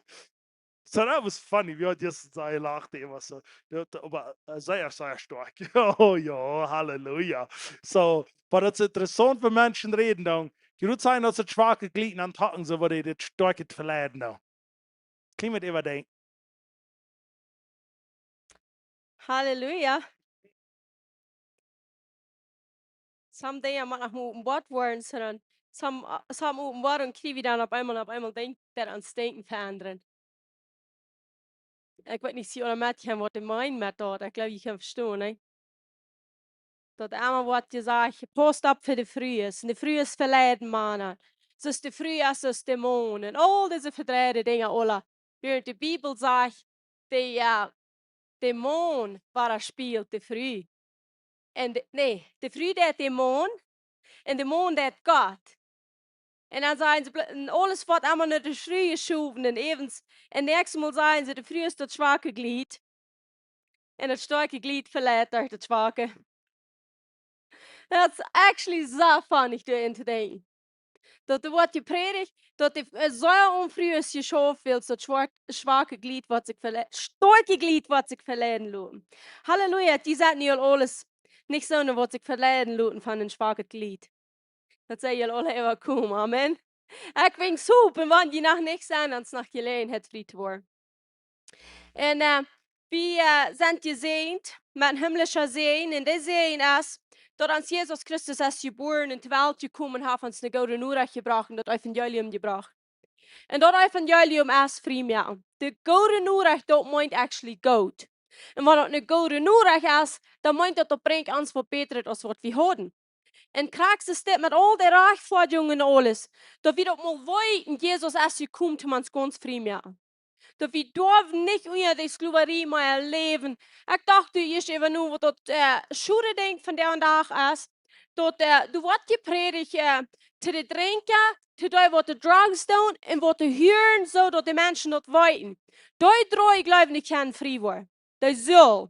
So, daut wia funny. Wie haben just sea jelacht, dee wia soo. Daut, oba, äh, sea, sea stoakj. Oh jo, Halleluja. So, oba daut es interessaunt, wan Menschen räden, dan, jie sajen, daut es daut schwake Glied, un dan talken see, waut dee daut stoakje veleiden deit. Kjlien bät äwadenkjen. Halleluja. Sommje Dinja motten noch mau openboat woaren, sonda sommje, äh, sommje Openboarunk kjrie wie dan opp eemol, opp eemol denkj daut aun Denkjen veendren. Ekj weet nich, aus jie aula met kjennen waut ekj meen met daut. Ekj gloow, jie kjennen vestonen, nä? Daut emma woat jesajcht, pausst opp fa de Frues. Un de Frues veleiden Mana. Soo aus de Fru es, soo es de Maun. Un aul dise vedreide Dinja aula. Wiels de Bibel sajcht, de, äh, de Maun, waut hee spieet, de Fru. Un de, nä, de Fru deit de Maun. Un de Maun deit Gott. Un dan sajen see, bl-, un aules woat emma no de Fru jeschowen un äwent. Un näakjstet Mol sajen see, de Fru es daut schwake Glied. Un daut stoakje Glied veleit daut schwake. Daut es actually soo funny, doa aun to denkjen. Daut doa woat jeprädicht, daut de, äh, soo om Frues jeschaft, wiels daut schwa-, schwake Glied woat sikj vele-, stoakje Glied woat sikj veleiden loten. Halleluja, dee sent nu aul aules nich soone, waut sikj veleiden loten von een schwaket Glied. Daut see jie aula äwakomen. Amen. Ekj wensch opp, un wan jie noch nich sent, dan es noch Jeläajenheit frie to woaren. Un, äh, wie, äh, sent jesäajent met een himmlischen Säajen. Un de Säajen es, daut ons Jesus Christus es jebuaren un to Welt jekomen, haft ons de goode Norecht jebrocht un daut Evangelium jebrocht. Un daut Evangelium es Friemoakunk. De goode Norecht, daut meent actually goot. Un wan daut ne goode Norecht es, dan meent daut, daut brinjt ons waut bätret aus waut wie hauden. Un krakjt soo es dit met aul de Rajchtfoadjungen un aules, daut wie daut mol weeten, Jesus es jekomen om ons gaunz frie to moaken. Daut wie doawen nich unja de Sklowarie mea läwen. Ekj docht, du, ieescht äwa nu, waut daut, äh, schwoare Dinkj vondoag dän Dach es, daut, äh, doa woat jeprädicht, äh, to de Drinkja, to dee, waut de Drugs doonen un waut de Huaren, soo daut de Menschen daut weeten. Dee dree, jleew ekj, kjennen frie woaren. Dee sellen.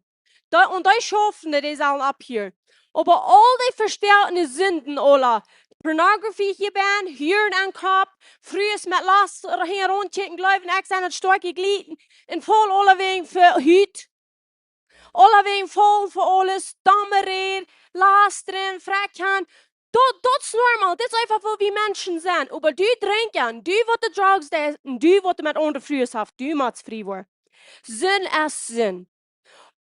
Dee, un dee schaufen, dee sellen opphieren. Oba aul dee vesteltne Sinden, aula, Pornografie hia bennen, Huaren aum Kopp, Frues met Lost, hinjaraun kjikjen, jleewen, ekj sie daut stoakje Glied, un voll aulawäajen fa Hut. Aulawäajen voll fa aules, domme Räd, lastren, frakjren. Daut, daut es normal, dit es eefach woo wie Menschen sent. Oba du Drinkja, du waut de Drugs deist, un du waut met aundre Frues hast, du motst frie woaren. Sind es Sind.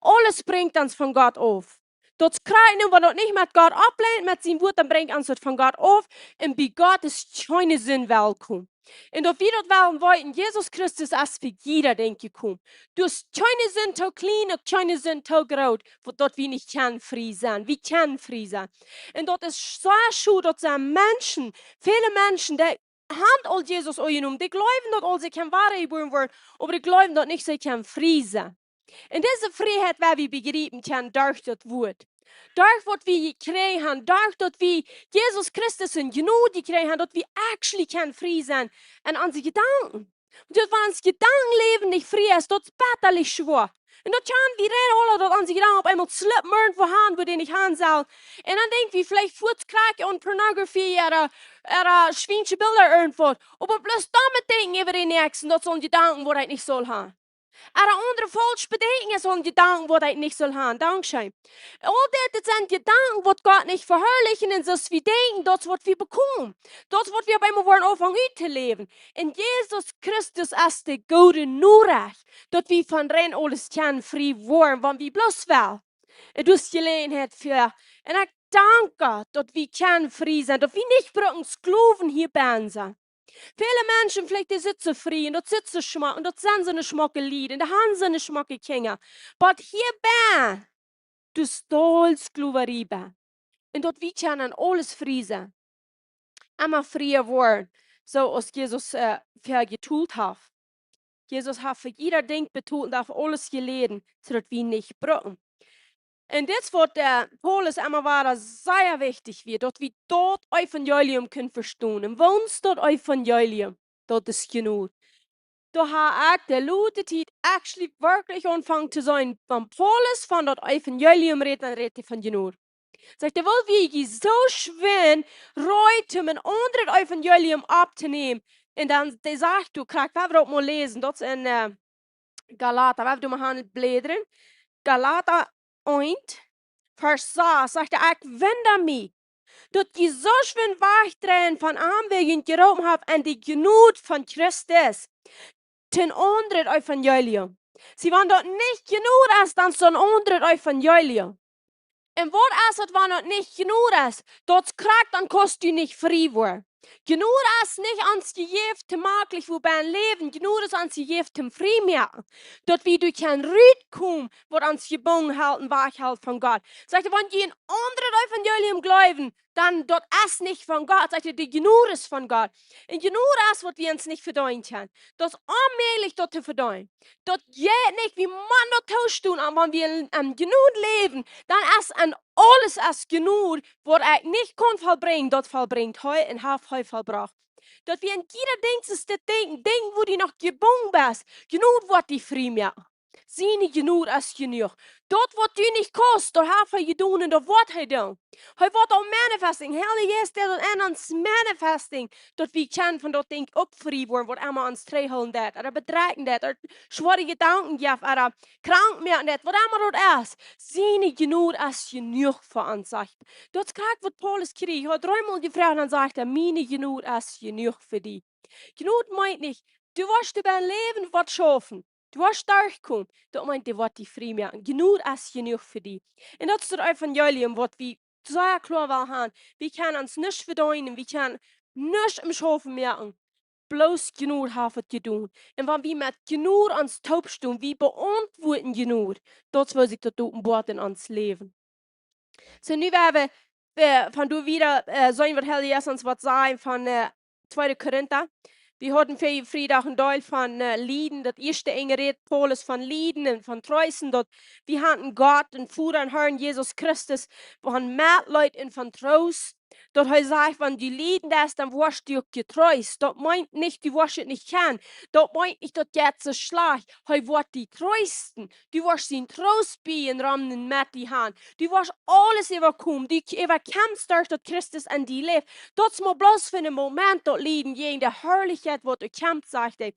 Aules brinjt ons von Gott auf. Daut es krakjt nu, wan daut nich met Gott auflenkt, met sien Wuat, dan brinjt ons daut von Gott auf. Un bie Gott es kjeene Sind welkom. Un daut wie daut wellen weeten, Jesus Christus es fa jieda Dinkj jekomen. Du hast kjeene Sind too kjlien un kjeene Sind too groot, daut wie nich kjennen frie sennen. Wie kjennen frie sennen. Un daut es soo schod, daut sent Menschen, väle Menschen, dee han aul Jesus aunjenomen, dee jleewen daut aul see kjennen wada jebuaren woaren, oba dee jleewen daut nich, see kjennen frie sennen. Un dise Frieheit woa wie bejriepen kjennen derch daut Wuat. Derch waut wie jekjräajen han, derch daut wie Jesus Christus siene Jnod jekjräajen han, daut wie actually kjennen frie sennen en onse Jedanken. Daut wan ons Jedankenläwen nich frie es, daut es bettalich schwoa. Un daut kjenn wie aula, daut onse Jedanken opp eemol slippen irjentwua han, wua dee nich han sellen. Un dan denkj wie veleicht fuaz krakjt aun Pornografie ooda, ooda schwiensche Bilda irjentwua. Oba bloos doamet denkjen äwa dän Näakjsten, daut sent Jedanken, waut ekj nich saul han. Ooda aundre faulsch bedenkjen, es een Jedanken, waut ekj nich saul han. Dankscheen. Aul dit, dit sent Jedanken, waut Gott nich veharlichen, un soo aus wie denkjen, daut es waut wie bekomen. Daut es waut wie opp eemol woaren aunfangen uttoläwen. Un Jesus Christus es de goode Norecht, daut wie von rein aules kjennen frie woaren, wan wie bloos wellen. Un daut es Jeläajenheit fa. Un ekj dank Gott, daut wie kjennen frie sennen, daut wie nich bruken Sklowen hia bennen sennen. Väle Menschen veleicht, dee sitt soo frie, un daut sitt soo schmock, un daut sent soone schmocke Lied, un dee han soone schmocke Kjinja. Oba hia bennen, daut es aul Sklowerie bennen. Un daut wie kjennen aules frie sennen. Emma frie woaren, soo aus Jesus, äh, fa betolt haft. Jesus haft fa jieda Dinkj betolt un haft aules jeläden, soo daut wie nich bruken. Un dit es waut, äh, Paulus emma wada sea wichtich wia, daut wie daut Evangelium kjennen vestonen. Un waut es daut Evangelium? Daut es Jnod. Doa ha ekj de latste Tiet actually werkjlich aunjefongen to seenen, wan Paulus von daut Evangelium rät, dan rät hee von Jnod. Sajcht hee, wiels wie soo schwind reed sent, een aundret Evangelium auntonämen. Un dan, dee sajcht, du krakjt, wie wellen daut mol läsen, daut es en, äh, Galata, wie wellen mol han bläden. Galata eent, Varsch sas, sajcht hee, ekj wunda mie, daut jie soo schwind wajchdreien von am, wäa junt jeroopen haft en de Jnod von Christus, to een aundret Evangelium. See, wan daut nich Jnod es, dan es daut een aundret Evangelium. Un waut es daut, wan daut nich Jnod es? Daut es krakjt, dan kaust du nich frie woaren. Jnod es nich ons jejäft to maklich wua bennen läwen. Jnod es ons jejäft toom frie moaken. Daut wie derch kjennen rutkomen, waut ons jebungen helt un wajchhelt von Gott. Sajcht hee, wan jie een aundret Evangelium jleewen, dan daut es nich von Gott. Sajcht hee, de Jnod es von Gott. Un Jnod es waut wie ons nich vedeenen kjennen. Daut es onmäajlich daut to vedeenen. Daut jeit nich, wie motten daut toostonen, oba wan wie en, en Jnod läwen, dan es en aules es Jnod, waut ekj nich kunn vollbrinjen, daut vollbrinjt hee un haft hee vollbrocht. Daut wie en jieda Dinkj es dit Dinkj, Dinkj, wua du noch jebungen best, Jnod woat die frie moaken. Siene Jnod es jenuach. Daut waut du nich kaust, daut haft hee jedonen un daut woat hee doonen. Hee woat aul manifesting. Heilje Jeist, dee woat en ons manifesting, daut wie kjennen von daut Dinkj uk frie woaren, waut emma ons trigjhoolen deit, ooda bedrekjen deit, ooda schwoare Jedanken jeft, ooda krank moaken deit, waut emma daut es. Siene Jnod es jenuach fa ons, sajcht. Daut es krakjt waut Paulus kjrieech. Hee haud dreemol jefroacht un dan sajcht hee, miene Jnod es jenuach fa die. Jnod meent nich, du woascht doabie läwen, waut schaufen. Du woascht derchkomen. Daut meent, dee woat die frie moaken. Jnod es jenuach fa die. Un daut es daut Evangelium, waut wie sea kloa wellen han. Wie kjennen ons nuscht vedeenen, wie kjennen nuscht em Schaufen moaken. Bloos Jnod haft et jedonen. Un wan wie met Jnod ons toop stonen, wie beauntwuaden Jnod. Daut es woo sikj daut openboat en ons Läwen. Soo, nu woa wie, äh, von doa wieda, äh, seenen waut Heilje Jeist ons woat sajen von, äh, tweede Korinta. Wie hauden ver-, Friedach een Deel von, äh, Lieden, daut ieeschte Enj rät Paulus von Lieden un von Treesten, daut wie haben Gott, een Voda, een Herrn Jesus Christus, von Metleet un von Troost. Daut hee sajcht, wan du lieden deist, dan woascht du uk jetreest. Daut meent nich, du woascht et nich kjennen. Daut meent nich, daut jeit soo schlajcht. Hee woat die treesten. Du woascht sien Troost bie un rom met die han. Du woascht aules äwakomen. Du äwakjemst derch daut Christus en die läft. Daut es mau bloos fa een Moment, daut Lieden jäajen de Harlichkjeit, waut doa kjemt, sajcht hee.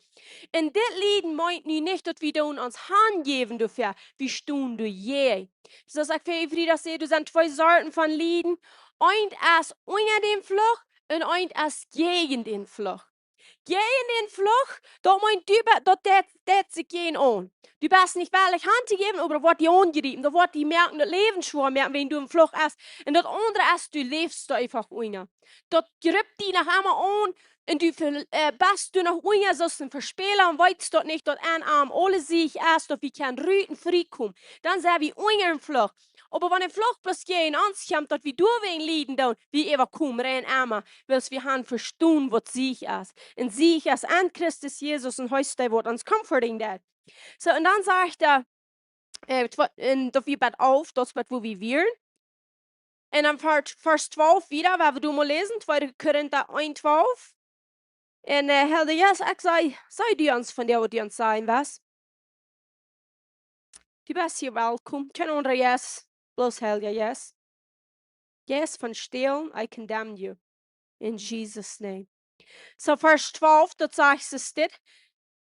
Un dit Lieden meent nu nich, daut wie doonen ons hanjäwen doafäa. Wie stonen doajäajen. Soo aus ekj ver-, Friedach säd, doa sent twee Sorten von Lieden. Eent es unja dän Fluch un eent es jäajen dän Fluch. Jäajen dän Fluch, daut meent, du be-, daut deit, deit sikj jäajen aun. Du best nich wellich Haunt to jäwen, oba daut woat die aunjriepen, daut woat die moaken, daut Läwen schwoa moaken, wan du em Fluch best. Un daut aundre es, du läfst doa eefach unja. Daut jriept die noch emma aun un du ver-, äh, best du noch unja, soo aus een Vespäla un weetst daut nich, daut aun am aule Siech es, daut wie kjennen rut un frie komen. Dan sent wie unja em Fluch. Oba wan een Fluch bloos jäajen ons kjemt, daut wie doawäajen lieden doonen, wie äwakomen rein emma, wiels wie haben vestonen, waut Siech es. Un Siech es aun Christus Jesus un hee es dee, waut ons comforting deit. Soo, un dan sajcht hee, äh, twa-, un daut wie bie alf, daut es bie woo wie wieren. Un dan Varsch, Varsch twalf wada, woa wie doa mol läsen, tweede Korinta eent twalf. Un, äh, Helga, yes, ekj saj, saj du ons von dee, waut du ons sajen west. Du best hia welkom. Kjeen aundra, yes. Bloos Helga, yes. Yes, von Stälen, I condemn you. In Jesus' name. Soo, Varsch twalf, daut sajcht see dit.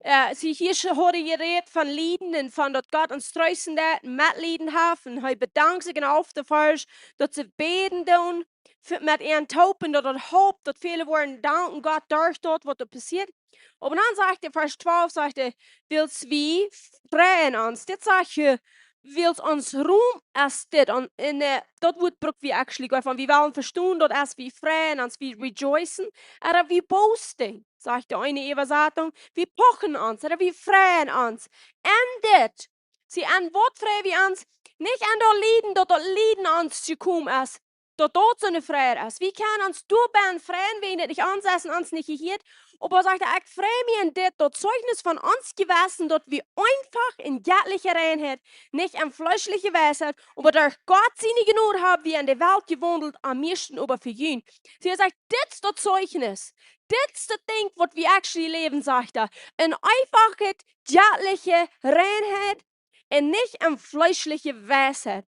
Äh, see hia scho hauden jerät von Lieden un von daut Gott ons treesten deit un Metlieden haft. Un hee bedankt sikj en alfte Varsch, daut see bäden doonen fa, met äa toop, daut daut halpt, daut väle woaren danken Gott derch daut, waut doa passieet. Oba dan sajcht hee, Varsch twalf, sajcht hee, wiels wie freien ons. Dit sajcht hee, wiels ons Rum es dit. Un, un, äh, daut Wuat bruck wie actually, von wie wellen vestonen, daut es wie freien ons, wie rejoicen, ooda wie boasting, sajcht de eene Äwasatunk, wie pochen ons, ooda wie freien ons. En dit, see, aun waut frei wie ons? Nich aun daut Lieden, daut daut Lieden ons jekomen es, daut daut soone Freid es. Wie kjennen ons doabennen freien, wan daut nich ons es un ons nich jehieet. Oba sajcht hee, ekj frei mie en dit, daut Zeichnis von ons Jewessen, daut wie eenfach en jettliche Reinheit, nich en fleeschliche Weisheit, oba derch Gott siene Jnod hab wie en de Welt jewaundelt, aum mieeschten oba fa junt. See, hee sajcht, dit es daut Zeichnis. Dit es daut Dinkj, waut wie actually läwen, sajcht hee. En eenfache, jettliche Reinheit un nich en fleeschliche Weisheit.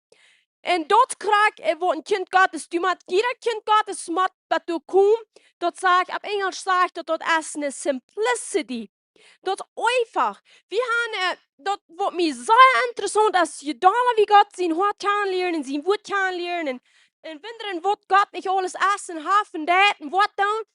Un daut krakjt, äh, waut een Kjint Gottes deit, mau jieda Kjint Gottes mott daut doa komen, daut sajcht, opp Enjelsch sajcht daut, daut es eene simplicity. Daut es eenfach. Wie haben, äh, daut, waut mie sea interessaunt es, je dolla wie Gott sien Hoat kjanen lieren un sien Wuat kjanen lieren un, un wundren, waut Gott nich aules es un haft un deit un waut dan,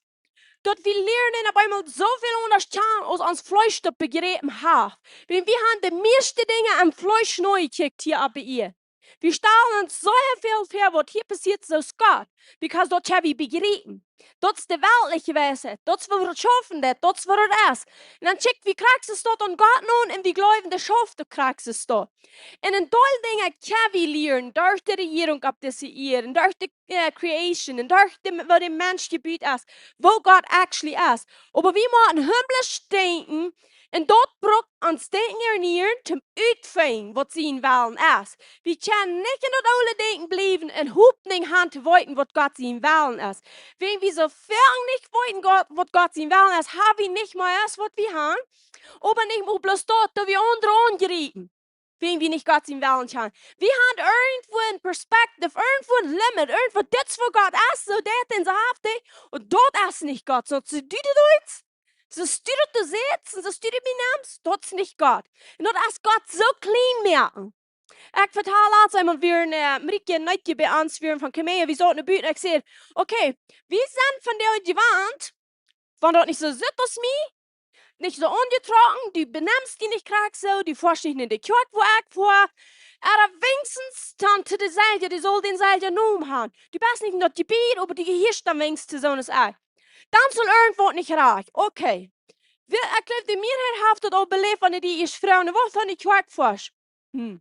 daut wie lieren opp eemol soo väl aundasch kjanen, aus ons Fleesch daut bejräpen haft. Wan wie haben de mieeschte Dinja aum Fleesch nojeschekjt hia oppe Ieed. Wie stalen ons soo väl väa, waut hia passieet, soo aus Gott. Because daut haben wie bejräpen. Daut es de weltliche Weisheit. Daut es, woo daut schaufen deit. Daut es, woo daut es. Un dan schekj wie krakjt soo daut aun Gott no un wie jleewen, daut schauft uk krakjt soo daut. Un een Deel Dinja kjenn wie lieren derch de Rejierunk opp dise Ieed, un derch de, äh, creation, un derch de, woo de Mensch jebut es, woo Gott actually es. Oba wie motten himmlisch denkjen, un daut brukt ons Denkjen ernieren, toom utfinjen, waut sien Wellen es. Wie kjennen nich en daut oole Denkjen bliewen un Hopninj haben to weeten, waut Gott sien Wellen es. Wan wie soo väl nich weeten, Gott, waut Gott sien Wellen es, haben wie nich mea aus waut wie haben. Oba nich mau bloos daut, daut wie aundre aunjriepen, wan wie nich Gott sien Wellen kjanen. Wie haben irjentwua een Perspective, irjentwua een Limit, irjentwua dit es, woo Gott es, soo daut un soo haft hee, un daut es nich Gott. Soo, soo du daut deist, soo du daut sitst, un soo du die benemst, daut es nich Gott. Un daut es Gott soo kjlien moaken. Ekj vetal latst eemol, wie, äh, Marieke un Neetje bie ons wieren von Kemee, wie sauten buten, ekj säd, okay, wie sent von dee jewant, wan daut nich soo sitt aus mie, nich soo aunjetrocken, du benemst die nich krakjt soo, du foascht nich en de Kjoakj, wua ekj foa, ooda weens dan to de Seelja, dee saul dän Seelja Nomen haben. Du best nich en daut Jebiet, oba du jehieescht dan weens to soone aus ekj. Dan saul irjentwaut nich rajcht. Okay. Wie, ekj jleew, de Mearheit haft daut aul beläft, wan dee ieescht froagen, waut von de Kjoakj foascht. Hm.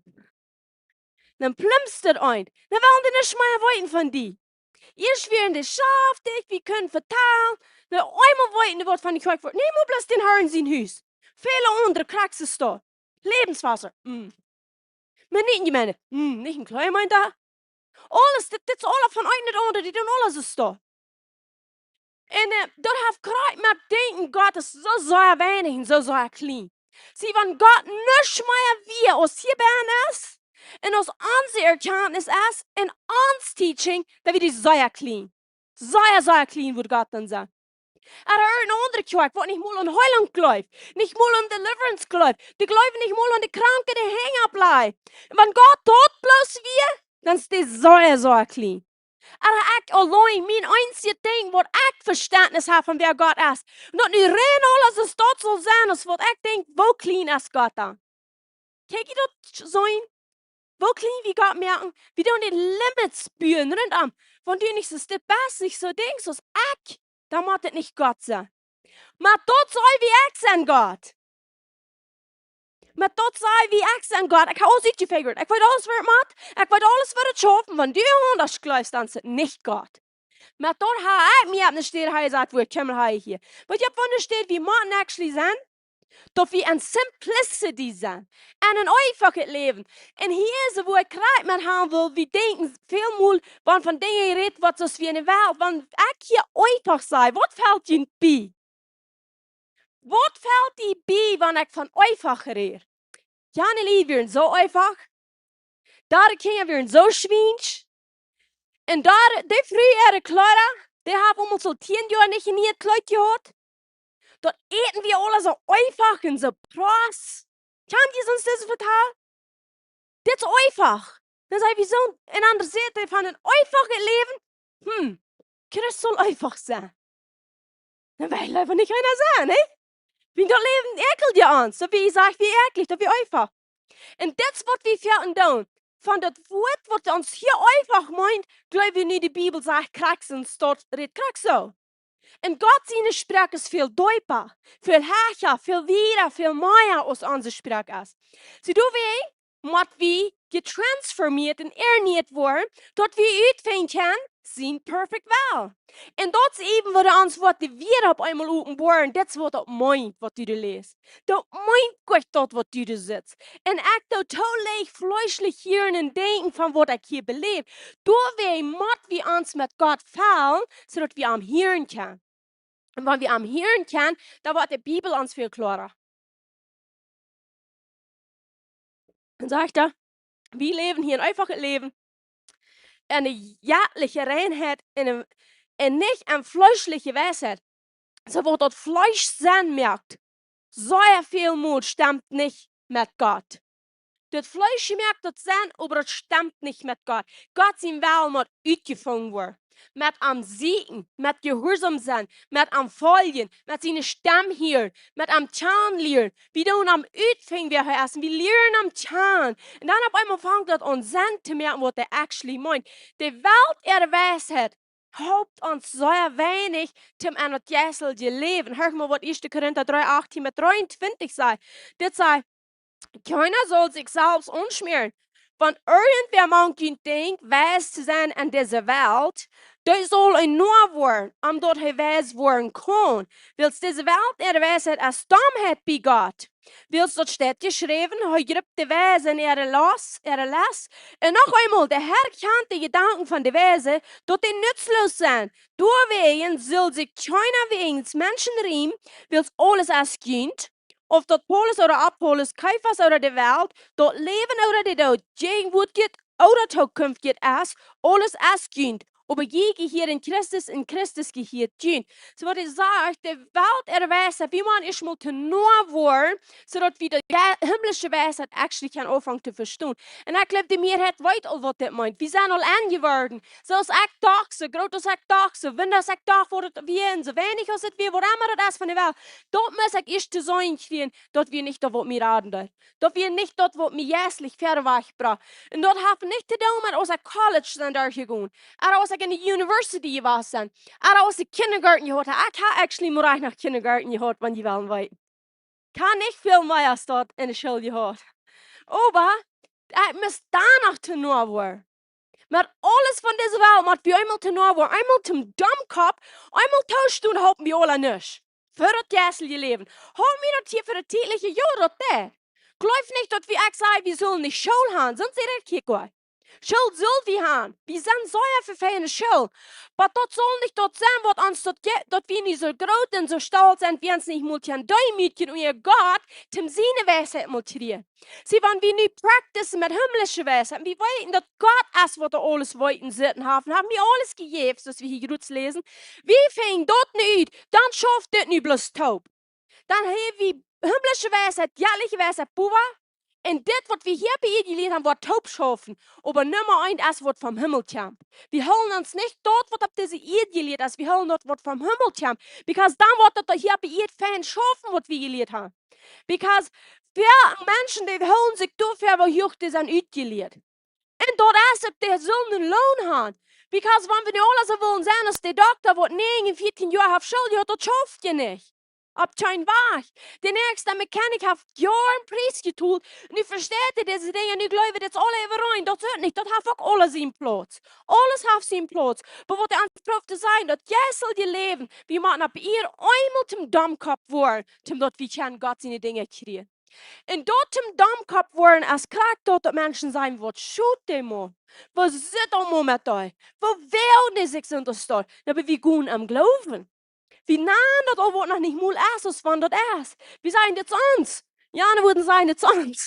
Dan plumpt daut eent. Dan wellen dee nuscht mea weeten von die. Ieescht wieren dee schaftich, wie kunnen vetalen. Dan eemol weeten dee waut von de Kjoakj foascht. Nä, mau bloos dän Harn sien Hus. Väle aundre krakjt soo daut. Lebenswasser. Mm. Mennonitenjemeinde. Mm, nich een kjlien, meent hee. Aules, dit, dit es aula von een un aundre, dee doonen aules soo daut. Un, äh, daut haft krakjt met denkjen, Gott es soo sea weinich un soo sea kjlien. See, wan Gott nuscht mea wia aus hia bennen es, un aus onse Erkjantnis es, un ons teaching, dan wia dee sea kjlien. Sea, sea kjlien wudd Gott dan sennen. Ooda irjent eene aundre Kjoakj, waut nich mol aun Heilunk jleeft, nich mol aun deliverance jleeft, dee jleewen nich mol aun de Kranke de Henj oppläajen. Un wan Gott daut bloos wia, dan es dee sea, sea kjlien. Ooda ekj auleen, mien eensjet Dinkj, waut ekj Vestentnis hab von wäa Gott es. Un daut nu rein aules es, daut saul sennen, aus waut ekj denkj, woo kjlien es Gott dan? Kjikj jie daut soo? Woo kjlien wie Gott moaken? Wie doonen de Limits buen runtom. Wan du nich soo, dit best nich soo denkjst aus ekj, dan mott daut nich Gott sennen. Mau daut saul wie ekj sennen, Gott. Mau daut saul wie ekj sennen, Gott. Ekj hab aules utjefigurt. Ekj weet aules, woo daut mott. Ekj weet aules, woo daut schauft. Wan du aundasch jleefst, dan es daut nich Gott. Mau daut hab ekj mie opp eene Städ hia jesajcht, woo ekj kjeem hia. Oba ekj hab opp eene Städ, wie motten actually sennen, daut wie en simplicity sennen. En een eefachet Läwen. Un hia es, woo ekj krakjt met haben well, wie denkjen väl mol, wan von Dinja jerät woat, soo aus wie en de Welt, wan ekj hia eefach saj, waut felt junt bie? Waut felt die bie, wan ekj von eefach räd? Jane Lied wieren soo eefach. Doa de Kjinja wieren soo schwiensch. Un doa, de Fru äare Kjleeda, dee haft aul soo tieen Joa nich een nieet Kjleet jehaut. Daut Äten wia aules soo eefach un soo prass. Kjant jie soont, dise Vetal? Dit es eefach. Dan saj wie soo, un aundre säd hee von een eefachet Läwen. Hm, Christ saul eefach sennen. Dan well ekj leewa nich eena sennen, nä? Wiels daut Läwen ekjelt je ons, soo aus jie sajen, wie ekjlich, daut wie eefach. Un dit es waut wie foaken doonen. Von daut Wuat, waut ons hia eefach meent, jleew wie nu, de Bibel sajcht krakjt soo, daut rät krakjt soo. Un Gott siene Sproak es väl deepa, väl hecha, väl wieda, väl mea aus onse Sproak es. See, doawäajen mott wie jetransformeet un ernieet woaren, daut wie utfinjen kjennen sien perfect will. Un daut es äwen, woo ons woat de Welt opp eemol openboaren, dit es waut daut meent, waut du doa läst. Daut meent goanich daut, waut du doa sitst. Un ekj doo too leicht fleeschlich hieren un denkjen von waut ekj hia beläw. Doawäajen mott wie ons met Gott fellen, soo daut wie am hieren kjennen. Un wan wie am hieren kjennen, dan woat de Bibel ons väl kloara. Un sajcht hee, wie läwen hia een eefachet Läwen, en de jettliche Reinheit, en de, un nich en fleeschliche Weisheit. Soo waut daut Fleesch sennen moakt, soo väl mol stemt nich met Gott. Daut Fleesch moakt daut sennen, oba daut stemt nich met Gott. Gott sien Wellen mott utjefungen woaren. Met am sieekjen, met jehuarsom sennen, met am foljen, met siene Stemm hieren, met am kjanen lieren. Wie doonen am utfinjen, wäa hee es, un wie lieren am kjanen. Un dan opp eemol fangt daut aun Senn to moaken, waut hee actually meent. De Welt äare Weisheit halpt ons sea weinich, om en daut jeistelje Läwen. Hia mol, waut ieeschte Korinta dree, achtieen bat dreeuntwintich sajcht. Dit sajcht: Kjeena saul sikj selfst aunschmäaren. Wan irjentwäa mank junt denkjt, weis to sennen en dise Welt, dee saul een Noa woaren, om daut hee weis woaren kaun. Wiels dise Welt äare Weisheit es Domheit bie Gott. Wiels daut steit jeschräwen: Hee jript de Weise en äare Lust, äare Lust. Un noch eemol, de Herr kjant de Jedanken von de Weise, daut dee nutzloos sent. Doawäajen saul sikj kjeena wäajens Menschen riemen, wiels aules es junt, auf daut Paulus ooda Apollos, Kephas ooda de Welt, daut Läwen ooda de Doot, jäajenwoatjet ooda tookunftjet es, aules es junt. Oba jie jehieren Christus un Christus jehieet junt. Soo waut hee sajcht, de Welt äare Weisheit, wie motten ieescht mol to Noa woaren, soo daut wie de je-, himmlische Weisheit actually kjennen aunfangen to vestonen. Un ekj jleew, de Mearheit weet aul, waut dit meent. Wie sent aul enjeworden. Soo aus ekj docht, soo groot aus ekj docht, soo wind aus ekj docht, waut et wia, un soo weinich aus et wia, waut emma daut es von de Welt. Daut mott ekj ieescht to seenen kjrieen, daut wia nich daut, waut mie raden deed. Daut wia nich daut, waut mie jeistlich wieda wajchbrocht. Un daut haft nich to doonen met aus ekj College sie derchjegonen. Ooda aus ekj en de University jewast sie. Ooda aus ekj Kindergarten jehaut hab. Ekj hab actually mau noch Kindergarten jehaut, wan jie wellen weeten. Ekj hab nich väl mea aus daut en de School jehaut. Oba ekj mott dan noch to Noa woaren. Met aules von dise Welt mott wie eemol to Noa woaren, eemol toom Domkopp, eemol toostonen, halpen wie aula nuscht. Fa daut jeistelje Läwen. Hab wie daut hia fa daut tietliche Joa daut deit. Jleew nich, daut wie, ekj saj, wie sellen nich School haben, sonst säd ekj hia goa. School sell wie haben. Wie sent soo veleicht en de School. Oba daut saul nich daut sennen, waut ons daut jeft, daut wie nu soo groot un soo stolt sent, wie ons nich mol kjennen deemootjen unja Gott, toom siene Weisheit mol kjrieen. See, wan wie nu practicen met himmlische Weisheit, wie weeten, daut Gott es, waut doa aules weeten sitt un haft, un haft mie aules jejäft, soo aus wie hia jrod läsen. Wie finjen daut nu ut, dan schauft dit nu bloos toop. Dan hab wie himmlische Weisheit, jettliche Weisheit, bowa, Un dit, waut wie hia oppe Ieed jelieet haben, woat toop schaufen. Oba Numma eent es, waut vom Himmel kjemt. Wie hoolen ons nich daut, waut opp dise Ieed jelieet es. Wie hoolen daut, waut vom Himmel kjemt. Because dan woat daut hia oppe Ieed fein schaufen, waut wie jelieet haben. Because väl Menschen, dee hoolen sikj doafäa, woo huach dee sent utjelieet. Un daut es, daut dee sullen een Loon haben. Because wan wie nu aule soo wullen sennen aus de Dokta, waut näajen, vieetieen Joa haft School jehaut, daut schauft je nich. Opp kjeen Wajch. De näakjsta Mechanic haft Joaren Pries jetolt. Un nu vesteit hee dise Dinja, nu jleew ekj, daut es aules äwarein. Daut es nich, daut haft uk aules sienen Plauz. Aules haft sienen Plauz. Oba waut hee ons prooft to sajen, daut jeistelje Läwen, wie motten opp Ieed eemol toom Domkopp woaren, toom daut wie kjennen Gott siene Dinja kjrieen. Un daut toom Domkopp woaren es krakjt daut, daut Menschen sajen, waut schot dee mau? Waut sitt daut mau met dee? Waut well dee sikj sent daut doa? Oba wie gonen em Gloowen. Wie nanen daut aul, waut noch nich mol es, aus wan daut es. Wie sajen, dit es ons. Jana wudd sajen, dit es ons.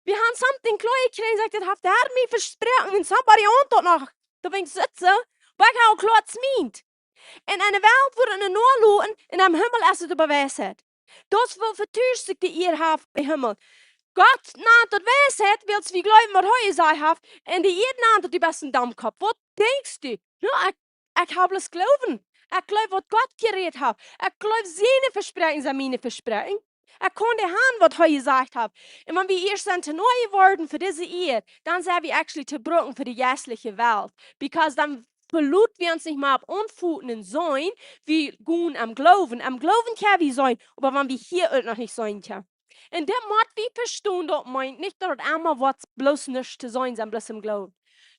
Wie haben something kloa jekjräajen, sajcht, dit haft de Herr mie vesproaken, un somebody owns daut noch. Doa bie ekj sitten, oba ekj hab kloa jemeent. Un enne Welt woat et noaloten, un em Himmel es et oba Weisheit. Daut es woo vetuscht sikj de Ieed haft biem Himmel. Gott nant daut Weisheit, wiels wie jleewen, waut hee jesajcht haft, un de Ieed nant daut, du best een Domkopp. Waut denkjst du? No, ekj, ekj hab bloos Gloowen. Ekj jleew, waut Gott jerät haft. Ekj jleew, siene Vespräakjen sent miene Vespräakjen. Ekj kaun dee han, waut hee jesajcht haft. Un wan wie ieescht sent to neu jeworden fa dise Ieed, dan sent wie actually to brucken fa de jeistelje Welt. Because dan veloten wie ons nich mea opp Aunfoten un seenen, wie gonen em Gloowen. Em Gloowen kjenn wie seenen, oba wan wie hia uk noch nich seenen kjennen. Un dit mott wie vestonen, daut meent nich, daut et emma waut bloos nuscht to seenen es, bloos em Gloowen.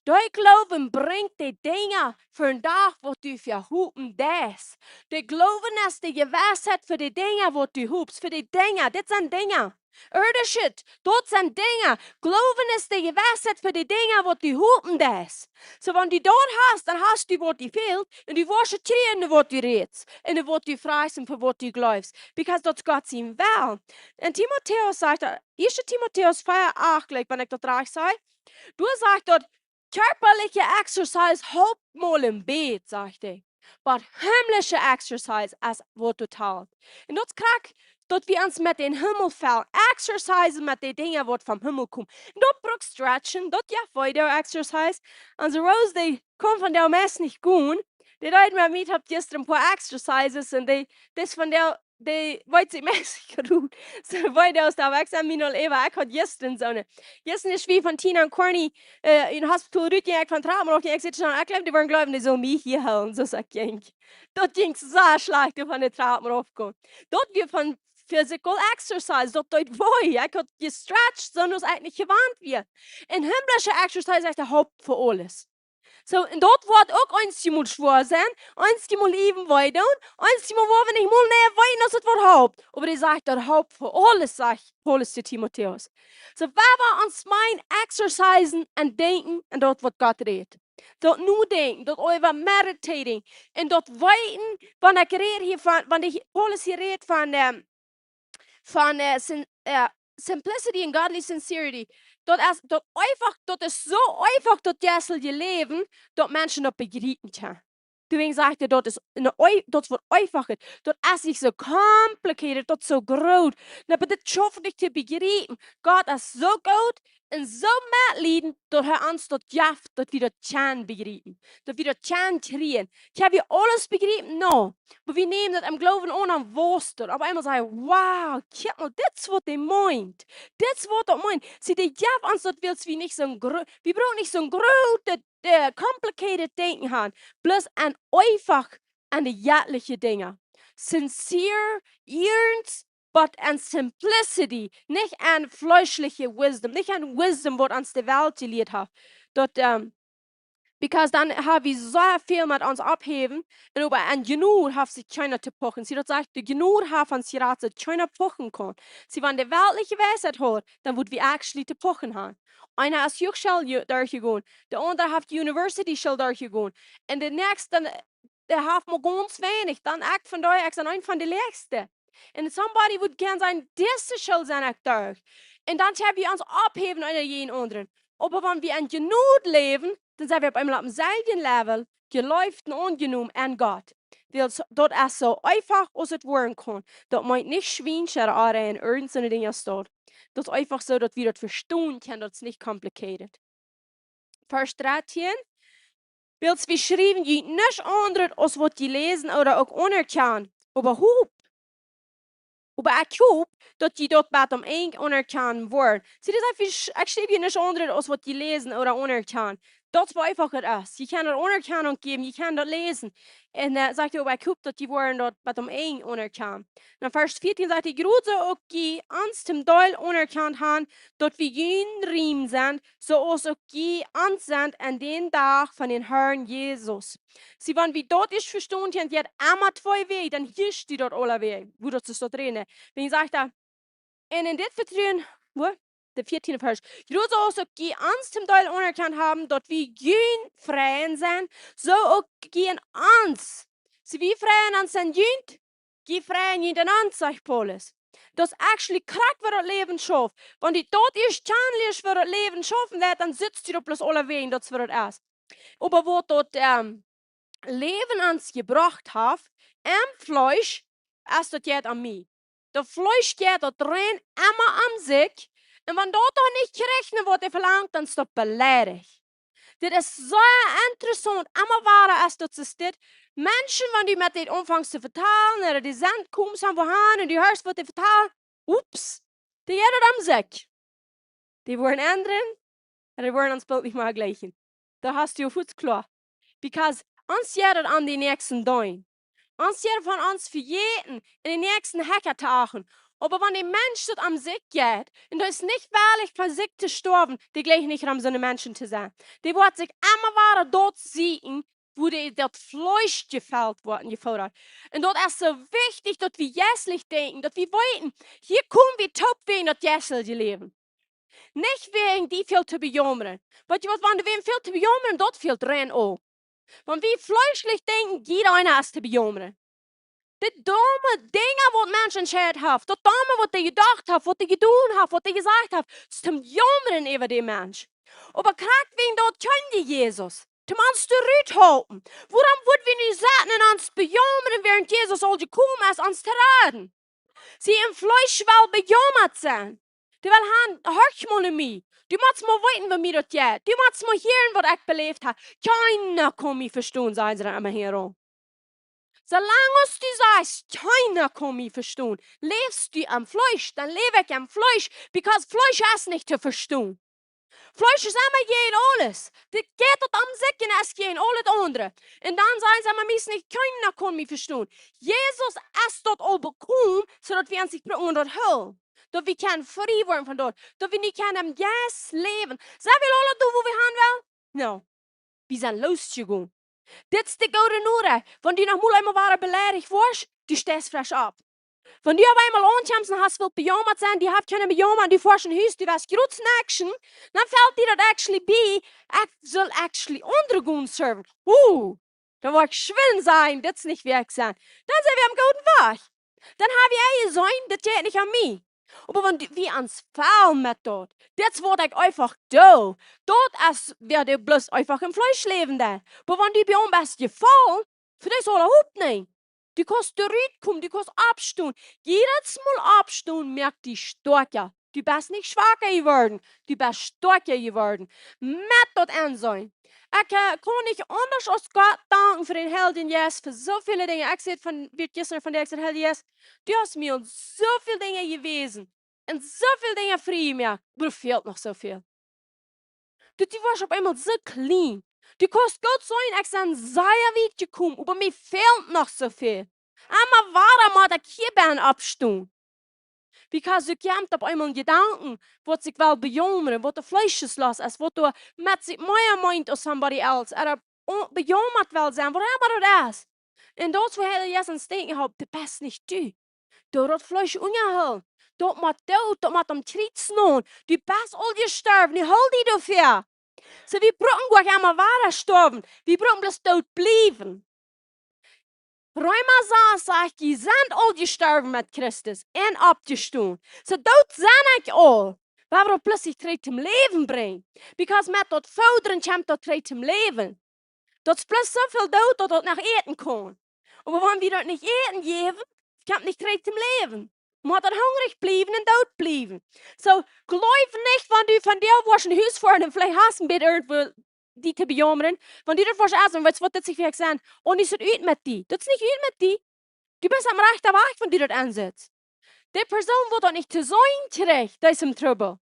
De Gloowen brinjt de Dinja fa een Dach, waut du fa hopen deist. De Gloowen es de Jewissheit fa de Dinja, waut du hopst, fa de Dinja. Dit sent Dinja. Irdische, daut sent Dinja. Gloowen es de Jewissheit fa de Dinja, waut du hopen deist. Soo, wan du daut hast, dan hast du, waut die fält, un du woascht et kjrieen, no waut du rätst, un no waut du frajchst un fa waut du jleefst. Because daut es Gott sien Well. Un Timotäus sajcht, ieeschte Timotäus vea acht, jlikj, wan ekj daut rajcht saj, doa sajcht daut, kjarpaliche Exercise halpt mau een bät, sajcht hee. But himmlische Exercise es waut doa talt. Un daut es krakjt, daut wie ons met dän Himmel fellen. Exercisen met de Dinja, waut vom Himmel komen. Un daut brukt stretchen, daut jeft Weedoag, Exercise. Onse Rose, dee kunn vondoag meist nich gonen. Dee deed met mie, haft jistren een poa Exercises un dee, dee es vondoag, dee weet sikj meist nich goot. Soo, Weedoag es doa, ekj sie mie nol äwa, ekj haud jistren soone. Jistren es wie von Tina un Corny, äh, em Hospital rut, jinkj ekj von Trapen rauf, ekj sit schonn, ekj jleew, dee wudden jleewen, dee sullen mie hia hoolen, soo aus ekj jinkj. Daut jinkj soo schlajcht, von de Trapen rauf gonen. Daut wia von physical exercise, daut deed wee. Ekj haud jestretcht, soo aus ekj nich jewant wia. Un himmlische Exercise es de Haupt fa aules. Soo, un daut woat uk eenjemol schwoa sennen, eenjemol even wee doonen, eenjemol woa wie nich mol nä weeten, aus et waut halpt. Oba dee sajcht, daut halpt fa aules, sajcht Paulus to Timotäus. Soo, wan wie ons mind exercisen un denkjen aun daut, waut Gott rät. Daut nodenkjen, daut äwa meditating. Un daut weeten, wan ekj räd hia von, wan de Paulus hia rät von, ähm, von, äh, sim-, äh, simplicity and godly sincerity. Daut es, daut eefach, daut es soo eefach, daut jeistelje Läwen, daut Menschen daut bejriepen kjennen. Doawäajen sajcht hee, daut es een ei-, daut woat eefach. Daut es nich soo complicated, daut es soo groot. Na, oba dit schauft nich to bejriepen. Gott es soo groot un soo metliedent, daut hee ons daut jeft, daut wie daut kjennen bejriepen. Daut wie daut kjennen kjrieen. Kjenn wie aules bejriepen? No. Oba wie nämen daut em Gloowen aun un wausen. Opp eemol saj wie, wow, kjikj mol, dit es waut hee meent. Dit es waut hee meent. See, dee jeft ons daut, wiels wie nich soon gro-, wie brucken nich soon grootet, äh, complicated Denkjen han. Bloos een eefach aun de jettliche Dinja. Sincere, earnest, but in simplicity. Nich aun fleeschliche wisdom. Nich aun wisdom, waut ons de Welt jelieet haft. Daut, ähm, because dan ha wie soo väl met ons oppheewen, un äwa aun Jnod haft sikj kjeena to puchen. See, daut sajcht, de Jnod haft ons jerat, daut kjeena puchen kaun. See, wan de weltliche Weisheit haud, dan wudd wie actually to puchen han. Eena es Huachschool ju-, derchjegonen, de aundra haft University School derchjegonen, un de näakjsta, dee haft mau gaunz weinich, dan ekj vondoag, ekj sie eent von de läachste. Un somebody would can sajen, dise School sie ekj derch. Un dan kjenn wie ons oppheewen eena jäajen dän aundren. Oba wan wie aun Jnod läwen, dan sent wie opp eemol opp dänselwjen Level, jeleeft un aunjenomen aun Gott. Wiels daut es soo eefach aus et woaren kaun. Daut meent nich schwiensch ooda irjent soone Dinja aus daut. Daut es eefach soo, daut wie daut vestonen kjennen, daut es nich complicated. Varsch dartieen. Wiels wie schriewen junt nuscht aundret aus waut jie läsen ooda uk aunerkjanen. Oba hop. Oba ekj hop, daut jie daut bat aum Enj aunerkjanen woaren. See, daut sajcht, wie sch-, ekj schriew junt nuscht aundret aus waut jie läsen ooda aunerkjanen. Daut es woo eefach et es. Jie kjennen daut Aunerkjanunk jäwen, jie kjennen daut läsen. Un, äh, sajcht hee, oba ekj hop, daut jie woaren daut bat aum Enj aunerkjanen. Dan Varsch vieetieen sajcht hee: Jrod soo uk jie ons toom Deel aunerkjant han, daut wie jun Riem sent, soo aus uk jie ons sent aun dän Dach von dän Harn Jesus. See, wan wie daut ieescht vestonen kjennen, daut jeit emma twee Wäaj, dan hia steit daut aule Wäaj, woo daut es daut räden. Wan jie sajen, un en dit Vetruen, woo? De vieetieende Varsch. Jrod soo aus uk jie ons toom Deel aunerkjant haben, daut wie jun Frind sent, soo uk jie en ons. See, wie freien ons aun junt, jie freien junt aun ons, sajcht Paulus. Daut es actually krakjt woo daut Läwen schauft. Wan du daut ieescht kjanen lieescht, woo daut Läwen schaufen deit, dan sitst du daut bloos aule Wäaj, daut es woo daut es. Oba waut daut, ähm, Läwen ons jebrocht haft, em Fleesch, es daut jeit aun mie. Daut Fleesch jeit daut rein emma aun sikj. Un wan daut dan nich kjricht, waut hee velangt, dan es daut beleidicht. Dit es soo interessaunt. Emma wada es daut es dit. Menschen, wan du met dee aunfangst to vetalen, ooda dee sent, komen aun woo han un du hieescht waut dee vetalen, ups, dee jeit daut aun sikj. Dee woaren endren, un dee woaren ons boolt nich mea jlikjen. Daut hast du fuaz kloa. Because ons jeit daut aun dän Näakjsten deenen. Ons jeit daut aun ons vejäten un dän Näakjsten hecha to achten. Oba wan de Mensch daut aun sikj jeit, un dee es nich wellich fa sikj to stoawen, dee jleicht nich aun soone Menschen to sennen. Dee woat sikj emma wada daut sieekjen, woo dee daut Fleesch jefelt woat un jefoodat. Un daut es soo wichtich, daut wie jeistlich denkjen, daut wie weeten, hia komen wie toop wäajen daut jeistelje Läwen. Nich wäajen die väl to bejaumren. Weetst du waut, wan du wäm väl to bejaumren, daut fält rein uk. Wan wie fleeschlich denkjen, jieda eena es to bejaumren. De domme Dinja, waut Menschen entscheidt haft, daut domme, waut dee jedocht haft, waut dee jedonen haft, waut dee jesajcht haft, es toom jaumren äwa dän Mensch. Oba krakjt wäajen daut kjennen dee Jesus. Toom ons doa rut halpen. Wuarom woa wie nu sitten un ons bejaumren, wäarent Jesus aul jekomen es, ons to raden? See, em Fleesch well bejaumat sennen. Dee well han, horch mol no mie. Du motst mol weeten, woo mie daut jeit. Du motst mol hieren, waut ekj beläft hab. Kjeena kaun mie vestonen, sajen see dan emma hia rom. Soo lang aus du sajchst, kjeena kaun mie vestonen, läfst du em Fleesch, dan läw ekj em Fleesch, because Fleesch es nich to vestonen. Fleesch es emma jäajen aules. Dit jeit daut aun sikj un es jäajen aules aundre. Un dan sajen see emma, mie es nich, kjeena kaun mie vestonen. Jesus es daut aul bekomen, soo daut wie ons nich brucken daut hoolen. Daut wie kjennen frie woaren von daut. Daut wie nu kjennen em Jeist läwen. Sent wie aule doa, wua wie han wellen? No. Wie sent losjegonen. Dit es de goode Norecht. Wan du noch mol eemol wada beleidicht woascht, du steist fresch opp. Wan du opp eemol aunkjemst un hast väl bejaumat sennen, dee haft kjeena bejaumat, du foascht no Hus, du woascht jrod snacksen, dan felt die daut actually bie, ekj saul actually aundre gonen serven. Uh, dan woa ekj schwind sajen, dit es nich wäa ekj sie. Dan sent wie aum gooden Wajch. Dan hab wie jeseenen, dit jeit nich aun mie. Oba wan du, wie ons fälen met daut, dit es waut ekj eefach doo, daut es, wäa dee bloos eefach em Fleesch läwen deit. Oba wan du bie ons best jefaulen, fa dee es aule Hopninj. Du kaust doa rutkomen, du kaust oppstonen. Jiedet Mol oppstonen moakt die stoakja. Du best nich schwaka jeworden, du best stoakja jeworden. Met daut Enseenen. Ekj, äh, kaun nich aundasch aus Gott danken fa dän Heiljen Jeist, fa soo väle Dinja. Ekj säd von, wia jistren von de, ekj säd: Heilja Jeist, du hast mie aun soo väl Dinja jewäsen un soo väl Dinja frie jemoakt, oba doa fält noch soo väl. Daut du woascht opp eemol soo clean. Du kaust goot seenen, ekj sie sea wiet jekomen, oba mie fält noch soo väl. Emma wada mott ekj hia bie oppstonen. Because du kjemst opp eemol en Jedanken, waut sikj well bejaumren, waut doa fleeschlich es, waut doa met sikj mea meent aus somebody else, ooda o-, bejaumat well sennen, waut emma daut es. Un daut es wua hee ieescht aun denkjen haft, du best nich du. Doo daut Fleesch unjahoolen. Daut mott doot, daut mott aum Kjriez nenn. Du best aul jestorwen, nu hool die doafäa. Soo, wie brucken goanich emma wada stoawen. Wie brucken bloos doot bliewen. Reema sas sajcht, jie sent aul jestorwen met Christus un oppjestonen. Soo, doot sie ekj aul. Wuarom bloos nich trigj toom Läwen brinjen? Because met daut Fodren kjemt daut trigj toom Läwen. Daut es bloos soo väl doot, daut daut noch äten kaun. Oba wan wie daut nich äten jäwen, kjemt nich trigj toom Läwen. Mott daut hungrich bliewen un doot bliewen. Soo, jleew nich, wan du vondoag woascht no Hus foaren un veleicht hast een bät irjentwua die to bejaumren, wan du daut woascht äten, weetst waut, daut es nich werkjlich sennen. Un es daut ut met die? Daut es nich ut met die. Du best aum rajchten Wajch, wan du daut aunsetst. De Persoon woat daut nich to seenen kjrieen, dee es em Trubbel.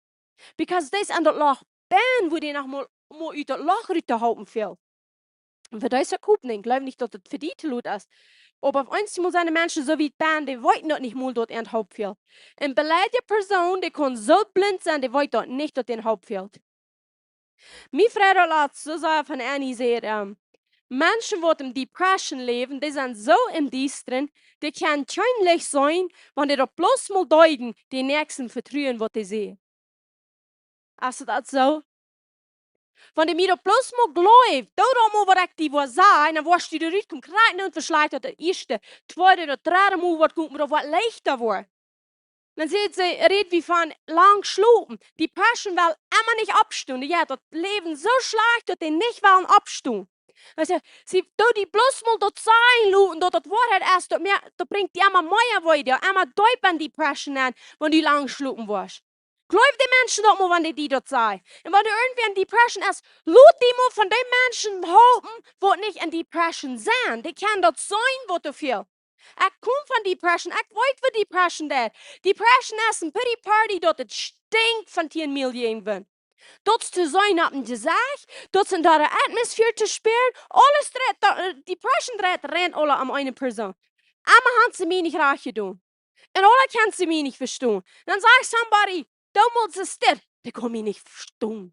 Because dee es aun daut Loch benn, wua dee noch mol, mol ut daut Loch rut to halpen fält. Un fa dee es uk Hopninj, jleew nich, daut et fa die to lot es. Oba opp eemol sent de Menschen soo wiet benn, dee weeten daut nich mol, daut an Hopninj fält. Eene beleidje Persoon, dee kaun soo blint sennen, dee weet daut nich, daut an Hopninj fält. Mie freid daut latst soo sea, wan Annie säd, ähm, Menschen waut en Depression läwen, dee sent soo em Diestren, dee kjennen kjeen Licht seenen, wan dee daut bloos mol deeden, dän Näakjsten vetruen, waut dee säd. Es daut soo? Wan dee mie daut bloos mol jleeft, doo daut mol, waut ekj die woa sajen, dan woascht du doa rutkomen, krakjt nu veleicht daut ieeschte, tweede, daut dredde Mol woat goot, oba daut woat leichta woaren. Dan sajcht see, rät wie von lang schlopen. Depression well emma nich oppstonen. Jo, daut Läwen soo schlajcht, daut dee nich wellen oppstonen. Dan sajcht see, doo die bloos mol daut sennen loten, daut daut Woarheit es, daut mea, daut brinjt die emma mea wieda, emma deepa en Depression aun, wan du lang schlopen woascht. Jleew de Menschen daut mol, wan dee die daut sajen. Un wan du irjentwua en Depression best, lot die mol von dee Menschen halpen, waut nich en Depression sent. Dee kjennen daut seenen, waut du fält. Ekj kom von Depression, ekj weet, waut Depression deit. Depression es een pity party, daut et stinkjt von tieen Miel jäajen Wint. Daut es to seenen opp een Jesecht, daut es en de Atmosphäre to spieren, aules dreit, daut, äh, Depression dreit rein aula om eene Persoon. Emma han see mie nich rajcht jedonen. Un aula kjennen see mie nich vestonen. Dan sajcht somebody, doo mol soo stell, dee kaun mie nich vestonen.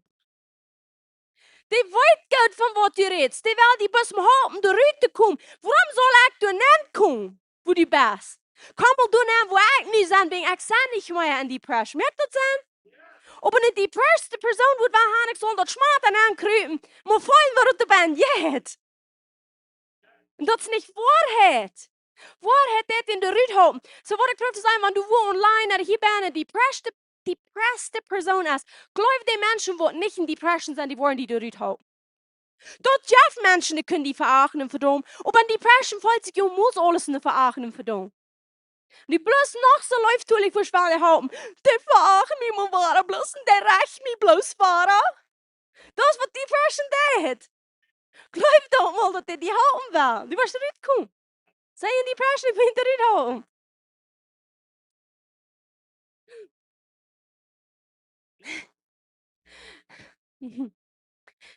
Dee weet goot von waut du rätst. Dee well die bloos mol halpen, doa rut to komen. Wuarom saul ekj doa nenkomen, wua du best? Komm mol doa nenn, wua ekj nu sie, wan ekj sie nich mea en Depression. Moakt daut Senn? Oba eene depressed Persoon woat woll han, ekj saul daut Schmock aunkriepen, mol feelen, waut daut doa benn jeit. Un daut es nich Woarheit. Woarheit deit die doa rut halpen. Soo waut ekj proow to sajen, wan du wua online ooda hia benn eene depressed, depressed Persoon es, jleew de Menschen, waut nich en Depression sent, dee woaren die doa rut halpen. Daut jeft Menschen, dee kjennen die veachten un vedaumen, oba en Depression feelt sikj jemauls aules en veachten un vedaumen. Dee bloos noch soo leeftolich veschwanden halpen. Dee veachten mie mau wada bloos un dee rechten mie bloos wada. Daut es waut Depression deit. Jleew daut mol, daut dee die halpen well. Du woascht rutkomen. Sie en Depression, ekj well die rut halpen.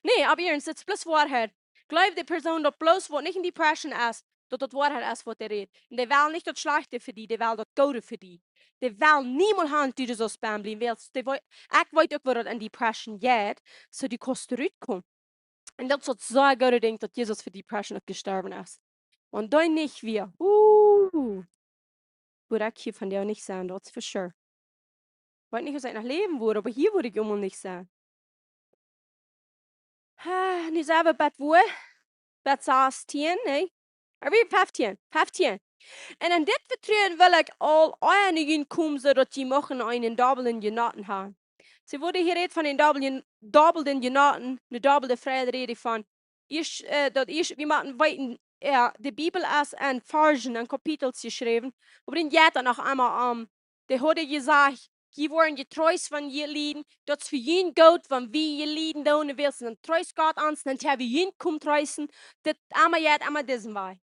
Nä, oba earnst, et es bloos Woarheit. Jleew de Persoon daut bloos, waut nich en Depression es, daut daut Woarheit es, waut dee rät. Un dee well nich daut Schlajchte fa die, dee well daut Goode fa die. Dee well niemols han, daut du soo benn bliewen west. Dee weet, ekj weet uk, woo daut en Depression jeit, soo du kaust rutkomen. Un daut es daut sea goode Dinkj, daut Jesus fa Depression uk jestorwen es. Wan dee nich wia, uh, wudd ekj hia vondoag nich sennen, daut es for sure. Weet nich, aus ekj noch läwen wudd, oba hia wudd ekj emma nich sennen. Ah, nu sent wie bie wua? Bie sastieen, nä? Ooda bie feftieen? Feftieen. Un en dit Vetruen well ekj aul ea no junt komen, soo daut jie mochten eenen dobbelden Jenaten han. See, wua hee rät von eenen dobbelden, dobbelden Jenaten, eene dobbelde Freid rät hee von. Ieescht, äh, daut ieescht, wie motten weeten, jo, de Bibel es en Varzen, en Kapitels jeschräwen. Oba dan jeit daut noch emol om. Dee haud jesajcht, jie woaren jetreest wan jie lieden, daut es fa junt goot, wan wie jie lieden doonen, wiels dan treest Gott ons, dan kjenn wie junt komen treesten, daut emma jeit, emma disen Wajch.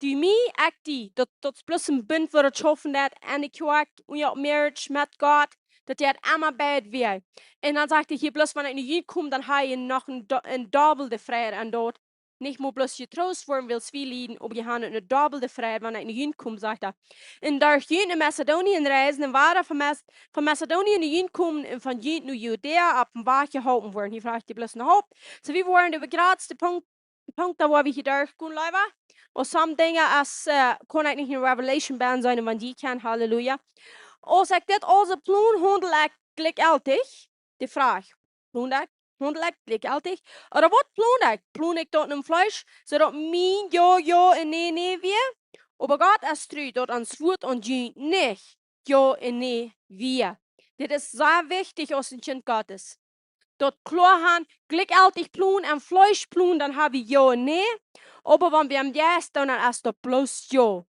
Du mie, ekj die, daut, daut es bloos een Bunt, wua daut schaufen deit, en de Kjoakj, un jo, marriage met Gott, daut jeit emma beid Wäaj. Un dan sajcht hee hia bloos, wan ekj no junt kom, dan hab ekj noch een do-, een dobbelde Freid aun daut. Nich mau bloos jetroost woaren, wiels wie lieden, oba jie han eene dobbelde Freid, wan ekj no junt kom, sajcht hee. Un derch junt no Mazedonien reisen un wada von Mas-, von Mazedonien no junt komen un von junt no Judäa opp dän Wajch jeholpen woaren. Hia froagt hee bloos ne Help. Soo, wie woaren de jratste Punkt, Punkt, doa wua wie hia derchgonen, leewa. Aus some Dinja aus, äh, kaun ekj nich en Revelation benn sennen, wan jie kjennen, Halleluja. Aus ekj dit aulsoo plon, haundel ekj jlikjjeltich? De Froag. Plon ekj, haundel ekj jlikjjeltich? Ooda waut plon ekj? Plon ekj daut em Fleesch, soo daut mien Jo, Jo un Nä, Nä wia? Oba Gott es tru, daut ons Wuat aun junt nich Jo un Nä wia. Dit es sea wichtich aus een Kjint Gottes. daut kloa han, jlikjjeltich plonen un Fleesch plonen, dan ha wie jo un nä. Oba wan wie em Jeist doonen, dan es daut bloos jo.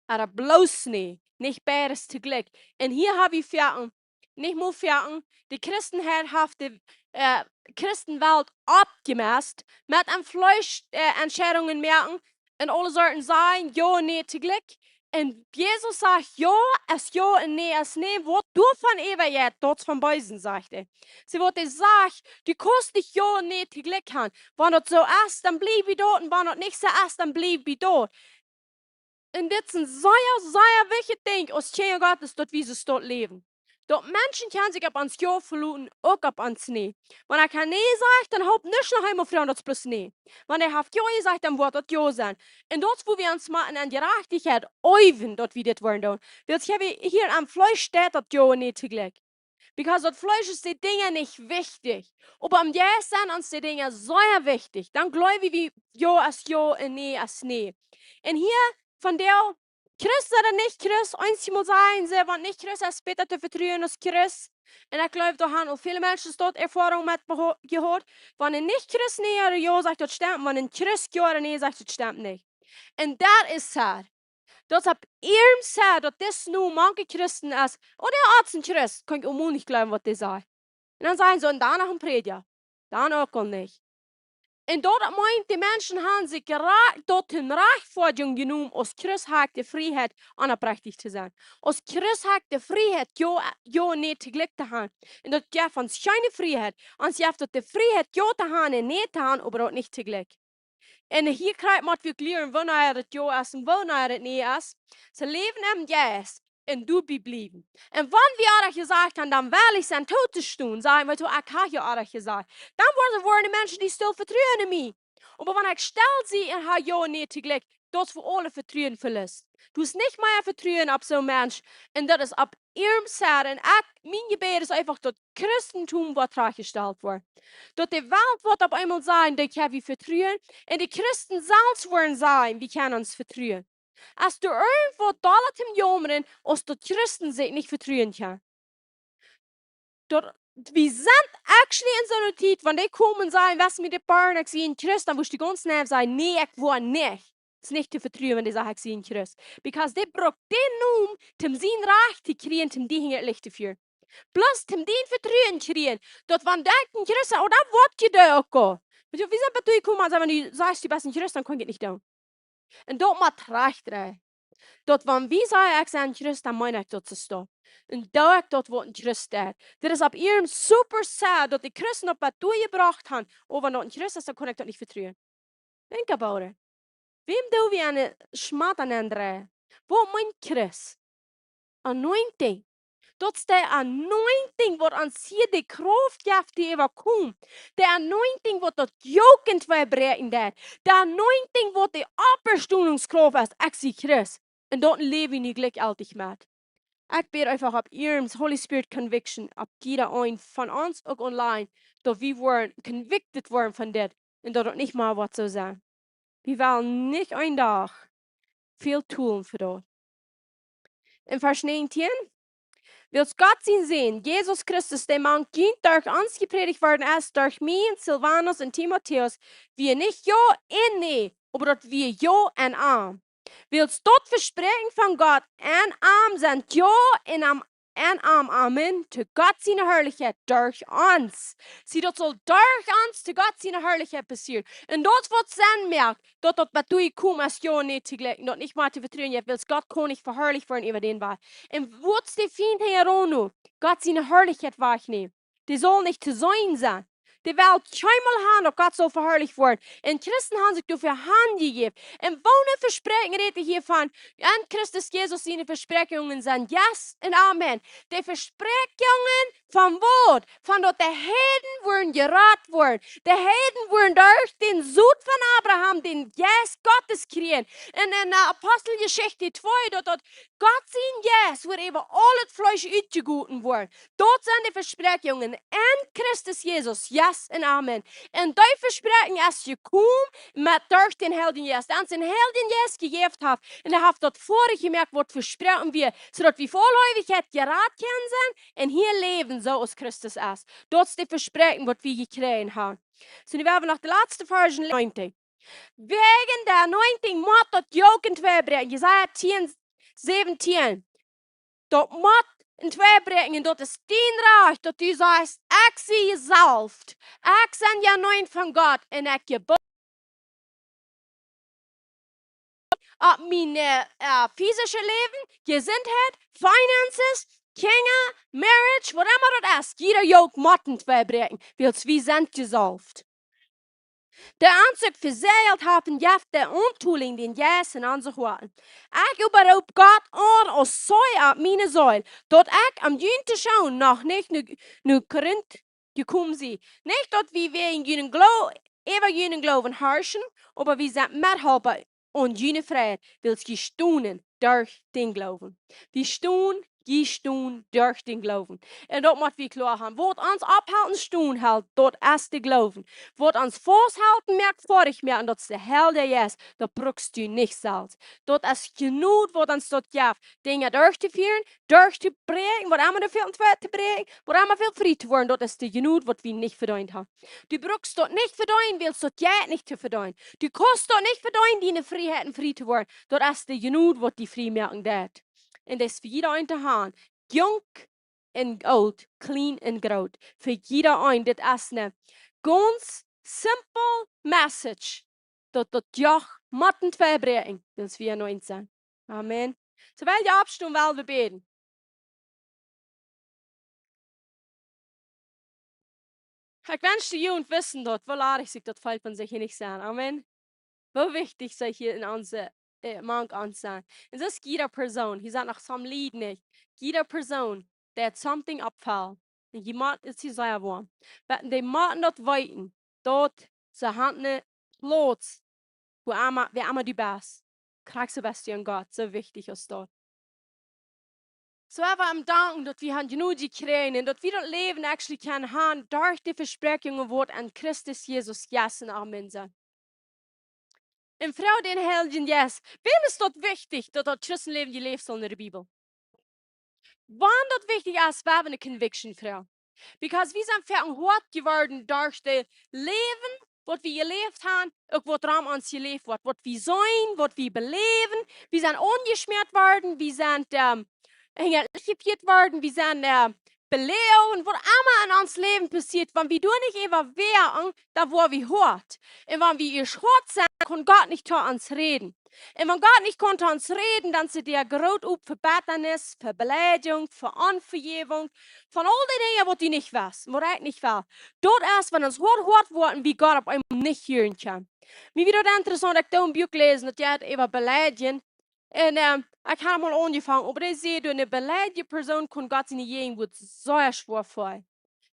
Ooda bloos nä, nich beides toojlikj. Un hia ha wie foaken, nich mau foaken, de Christenheit haft de, äh, Christenwelt aufjemast met em Fleesch, äh, Entscheidungen moaken un aule Sorten sajen, jo un nä toojlikj. Un Jesus sajcht, jo es jo un nä es nä, waut doavon äwajeit, daut es vom Beesen, sajcht hee. See, waut hee sajcht, du kaust nich jo un nä toojlikj han. Wan daut soo es, dan bliew bie daut, un wan daut nich soo es, dan bliew bie daut. Un dit es een sea, sea wichtjet Dinkj aus Kjinja Gottes, daut wie soo stolt läwen. Daut Menschen kjennen sikj opp ons jo veloten, uk opp ons nä. Wan ekj nä saj, dan hoof nuscht noch eemol froagen, daut es bloos nä. Wan hee haft jo jesajcht, dan woat daut jo sennen. Un daut es, wua wie ons motten aun Jerajchtichkjeit äwen, daut wie dit woaren doonen. Wiels hia, hia aum Fleesch steit daut jo nich toojlikj. Because daut Fleesch es de Dinja nich wichtich. Oba em Jeist sent ons de Dinja sea wichtich. Dan jleew wie, jo es jo un nä es nä. Un hia von dee Christ ooda nich Christ, eenjemol sajen see, wan nich Christ es bäta to vetruen aus Christ. Un ekj jleew, doa han aul väle Menschen daut Erfoarunk met beho-, jehaut. Wan een nich Christ nä ooda jo sajcht, daut stemt. Wan een Christ jo ooda nä sajcht, daut stemt nich. Un daut es sad. Daut es opp ierm sad, daut dis nu mank Christen es. Oh, dee es een Christ. Kaun ekj onmoajlich jleewen, waut dee sajcht. Un dan sajen see, un dan noch een Prädja. Dan uk aul nich. Un daut meent, de Menschen han sikj jera-, daut to Rajchtfoadjunk jenomen, aus Christ ha ekj de Frieheit, onoprechtich to sennen. Aus Christ ha ekj de Frieheit, jo, jo nä toojlikj to han. Un daut jeft ons kjeene Frieheit. Ons jeft daut de Frieheit, jo to han un nä to han, oba daut nich toojlikj. Un hia kjrieen wie uk lieren, wanea daut jo es un wanea daut nä es. See läwen em Jeist un doabie bliewen. Un wan wie orrajcht jesajcht han, dan well ekj sennen toop to stonen, sajen wie, ekj ha jo orrajcht jesajcht. Dan woaren, woaren de Menschen, dee stell vetruen en mie. Oba wan ekj stell sie un ha jo nä toojlikj, daut es fa aule Vetruen veloten. Du hast nich mea Vetruen opp soon Mensch. Un daut es opp ierm sad. Un ekj, mien Jebäd es eefach, daut Christentum woat trajchtjestalt woaren. Daut de Welt woat opp eemol sajen, dee kjenn wie vetruen. Un de Christen selfst woaren sajen, wie kjennen ons vetruen. Aus doa irjentwaut dolla toom jaumren, aus daut Christen sikj nich vetruen kjennen. Daut, wie sent actually en soone Tiet, wan dee komen un sajen, weetst, met de Barn, ekj sie een Christ, dan woascht du gaunz neiw sajen, nä, ekj woa nich. Daut es nich to vetruen, wan dee sajen, ekj sie een Christ. Because dee brukt dän Nomen, toom sien Rajcht to kjrieen, toom die hinja daut Licht to fieren. Bloos toom dien Vetruen kjrieen, daut wan dee een Christ sent, oh, dan woat je dee uk aul. Weetst, wie sent bie die komen un sajen, wan du sajchst, du best een Christ, dan kaun ekj daut nich doonen. Un daut mott rajcht sennen. Daut wan wie sajen, ekj sie een Christ, dan meen ekj daut soo. Un doo ekj daut, waut een Christ deit. Dit es opp ierm super sad, daut de Christen opp daut doa jebrocht han, oh, wan daut een Christ es, dan kaun ekj daut nich vetruen. Think about it. Wäm doo wie aune Schmatt aun endren? Waut meent Christ? Anointing. Daut es de Anointing, waut ons hia de Krauft jeft, dee äwakomen. De Anointing, waut daut Joken twei bräakjen deit. De Anointing, waut de Oppstonungskrauft es. Ekj sie Christ. Un daut läw wie nu jlikjjeltich met. Ekj bäd eefach opp ierm Holy Spirit conviction, opp jieda een von ons, uk online, daut wie woaren convicted woaren von dit. Un daut daut nich mea woat soo sennen. Wie wellen nich een Dach väl tolen fa daut. En Varsch näajentieen: Wiels Gott sien Sän, Jesus Christus, dee mank junt derch ons jeprädicht worden es, derch mie un Silvanus un Timotäus, wia nich jo un nä, oba daut wia jo un amen. Wiels daut Vespräakjen von Gott un amen sent jo un am, un amen, amen, to Gott siene Harlichkjeit derch ons. See, daut saul derch ons to Gott siene Harlichkjeit passieren. Un daut woat Senn moaken, daut daut waut doa jekjräajen es, jo nich to jlikjen, daut nich mea to vetruen, jo, wiels Gott kaun nich veharlicht woaren äwa dän Wajch. Un waut es de Fient hia aun nu? Gott siene Harlichkjeit wajchnämen. Dee saul nich to seenen sennen. Dee well kjeenmol han, daut Gott saul veharlicht woaren. Un Christen han sikj doafäa hanjejäft. Un woone Vespräakjunk rät hee hia von? En Christus Jesus siene Vespräakjungen sent yes un amen. De Vespräakjungen von waut? Von daut de Heiden woaren jerat woaren. De Heiden woaren derch dän Sot von Abraham dän Jeist Gottes kjrieen. Un en, äh, Aposteljeschicht twee, daut, daut Gott sien Jeist woat äwa aul daut Fleesch utjegoten woaren. Daut sent de Vespräakjungen en Christus Jesus, yes Jeist un Amen. Un dee Vespräakjunk es jekomen met derch dän Heiljen Jeist. Aus dän Heiljen Jeist jejäft haft, un hee haft daut foadich jemoakt, waut vesproaken wia, soo daut wie voll Eewichkjeit jerat kjennen sennen un hia läwen, soo aus Christus es. Daut es de Vespräakjunk, waut wie jekjräajen haben. Soo, nu woa wie noch de latste Varsch läsen. Wäajen de Anointing mott daut Jook entwei bräakjen. Jesaja tieen, säwentieen. Daut mott entwei bräakjen, un daut es dien Rajcht, daut du sajchst: "Ekj sie jesalft, ekj sie jeanointet von Gott, un ekj jebie opp mien, äh, äh, physisches Läwen, Jesuntheit, Finances, Kjinja, Marriage, whatever daut es, jieda Jook mott entwei bräakjen, wiels wie sent jesalft." De Aunzich vesajelt haft un jeft de Auntolinj dän Jeist en onse Hoaten. Ekj äwaroop Gott aun aus Zeij opp miene Seel, daut ekj om junt to schoonen noch nich no, no Korinth jekomen sie. Nich daut wie wäajen junen Glo-, äwa junen Gloowen harschen, oba wie sent Methalpa aun june Freiheit, wiels jie stonen derch dän Gloowen. Wie stonen, jie stonen derch dän Gloowen. Un daut mott wie kloa haben. Waut ons opphalten stonen helt, daut es de Gloowen. Waut ons fausthelt, moakt foadich, moakt, un daut es de Heilje Jeist, daut brukst du nich selfst. Daut es Jnod, waut ons daut jeft, Dinja derchtofieren, derchtobrieekjen, waut emma doa fält to brieekjen, waut emma fält frie to woaren, daut es de Jnod, waut wie nich vedeent haben. Du brukst daut nich vedeenen, wiels daut jeit nich to vedeenen. Du kaust daut nich vedeenen, diene Frieheiten frie to woaren. Daut es de Jnod, waut die frie moaken deit. Un daut es fa jieda eenen to haben. Junk un oolt, kjlien un groot. Fa jieda een, dit es ne gaunz simple message. Daut, daut Joch mott entwei bräakjen, wiels wie anointed sent. Amen. Soo, well jie oppstonen, well wie bäden. Ekj wensch, de Jugend wisten daut, woo ladich sikj daut felt, wan see hia nich sent. Amen. Woo wichtich see hia en onse, äh, mank ons sent. Un daut es jieda Persoon. Hia sent noch some Lied nich. Jieda Persoon, dee haft something oppfelt. Un jie motten, et es sea woam. Oba dee motten daut weeten, daut see haben ne Plauz, wua emma, wua emma du best. Krakjt soo best du en Gott, soo wichtich es daut. Soo, wie woaren am danken, daut wie haben Jnod jekjräajen un daut wie daut Läwen actually kjennen haben derch de Vespräakjungen, waut en Christus Jesus, yes un amen sent. Un froag dän Heiljen Jeist, wuarom es daut wichtich, daut daut Christenläwen jeläft saul en de Bibel? Wan daut wichtich es, wie haben ne conviction, froag. Because wie sent foaken hoat jeworden derch daut Läwen, waut wie jeläft haben, uk waut rom ons jeläft woat. Waut wie seenen, waut wie beläwen. Wie sent aunjeschmäat worden, wie sent, ähm, hinjalichjefieet worden, wie sent, äh, beläajen, waut emma en ons Läwen passieet, wan wie doa nich äwa woaren, dan woa wie hoat. Un wan wie ieescht hoat sent, kaun Gott nich to ons räden. Un wan Gott nich kaun to ons räden, dan es de Däa groot op fa Bettanis, fa Beleidjunk, fa Onvejäwunk, von aul dee Dinja, waut du nich west, waut ekj nich well. Daut es, wan ons Hoat hoat woat un wie Gott opp eemol nich hieren kjennen. Mie wia daut interessaunt, ekj deed een Buak läsen, daut jeit äwa Beleidjen. Un, ähm, ekj haud mol aunjefongen, oba dee säd, doa ne beleidje Persoon kaun Gott siene Jäajenwoat sea schwoa feelen.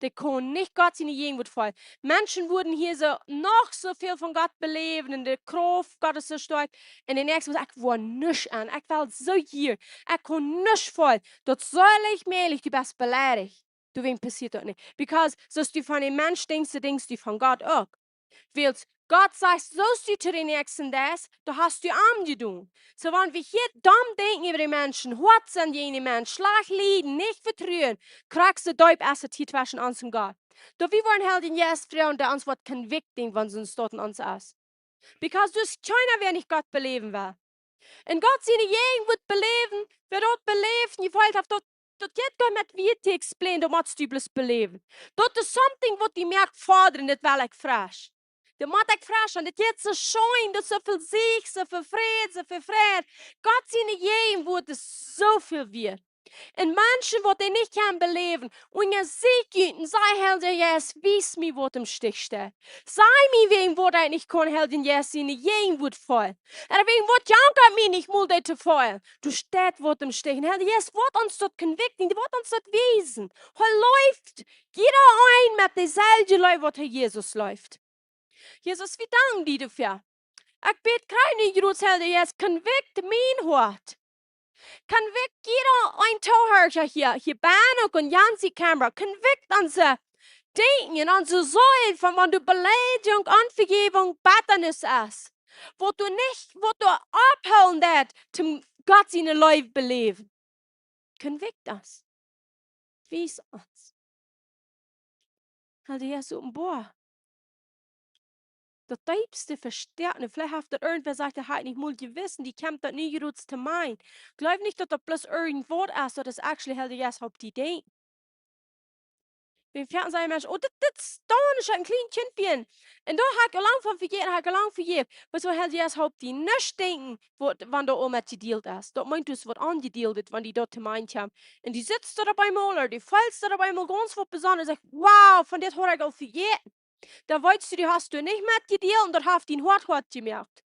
Dee kaun nich Gott siene Jäajenwoat feelen. Menschen wudden hia soo noch soo väl von Gott beläwen un de Krauft Gottes soo stoakj. Un de näakjste sajcht: "Ekj woa nuscht aun. Ekj well soo hia. Ekj kaun nuscht feelen." Daut es sea leicht mäajlich, du best beleidicht. Doawäajen passieet daut nich. Because, soo aus du von een Mensch denkjst, soo denkjst du von Gott uk. Wiels Gott sajcht, soo aus du to dän Näakjsten deist, daut hast du am jedonen. Soo, wan wie hia domm denkjen äwa de Menschen, hoat sennen jäajen de Mensch, schlajcht lieden, nich vetruen, krakjt soo deep es et hia tweschen ons un Gott. Daut wie woaren Heiljen Jeist froagen, dee ons woat convicting, wan soont daut en ons es. Because doa es kjeena, wäa nich Gott beläwen well. Un Gott siene Jäajenwoat beläwen, wäa daut beläft, jefeelt haft, daut, daut jeit goanich met Wieed to explain, daut motst du bloos beläwen. Daut es something, waut du moakjst fodren, daut well ekj fresch. Daut moak ekj fresch, un daut jeit soo scheen, daut es soo väl Siech, soo väl Fräd, soo väl Fräd. Gott siene Jäajenwoat es soo väl wieet. Un Menschen, waut dee nich kjennen beläwen, un jie seenen, un see, Heilja Jeist, wies mie, waut em Stich steit. Saj mie, wäajen waut ekj nich kaun, Heilja Jeist, siene Jäajenwoat feelen. Un wäajen waut jankat mie nich mol daut to feelen. Doa steit waut em Stich. Un Heilja Jeist, waut ons daut convicting, waut ons daut wiesen. Hee leeft jieda een met deeselwje Leew, waut hee Jesus leeft. Jesus, wie danken die doafäa. Ekj bäd krakjt nu, Gott, Heilja Jeist, convict mien Hoat. Convict jieda een Toohorcha hia, hia bie uk aun jane Camera. Convict onse Denkjen un aun soo sajen von wan doa Beleidigung, Onvejäwunk, Bettanis es, waut doa nich, waut doa aufhoolen deit, toom Gott siene Leew beläwen. Convict us. Wies ons. Heilja Jeist, openboa. Daut deepste Vestäakjen. Veleicht haft daut irjentwäa jesajcht, daut haft nich mol jewist, dee kjemt daut nu jrods to mie. Jleew nich, daut daut bloos irjent waut es, daut es actually Heilja Jeist, halpt die denkjen. Wie veleicht sajen Menschen, oh, dit, dit es doch een kjlien Kjint wia. Un doa hab ekj aul lang von vejäten, hab ekj aul lang vejäft. Oba soo Heilja Jeist, halpt die nich denkjen, waut, wan doa aul met jedealt es. Daut meent, du hast waut aunjedealt, wan die daut to mie kjemt. Un du sitst doa biem Moler, du feelst doa biem Mol gaunz waut besonders, sajchst, wow, von dit haud ekj aul vejäten. Dan weetst du, du hast doa nich met jedealt un daut haft dien Hoat hoat jemoakt.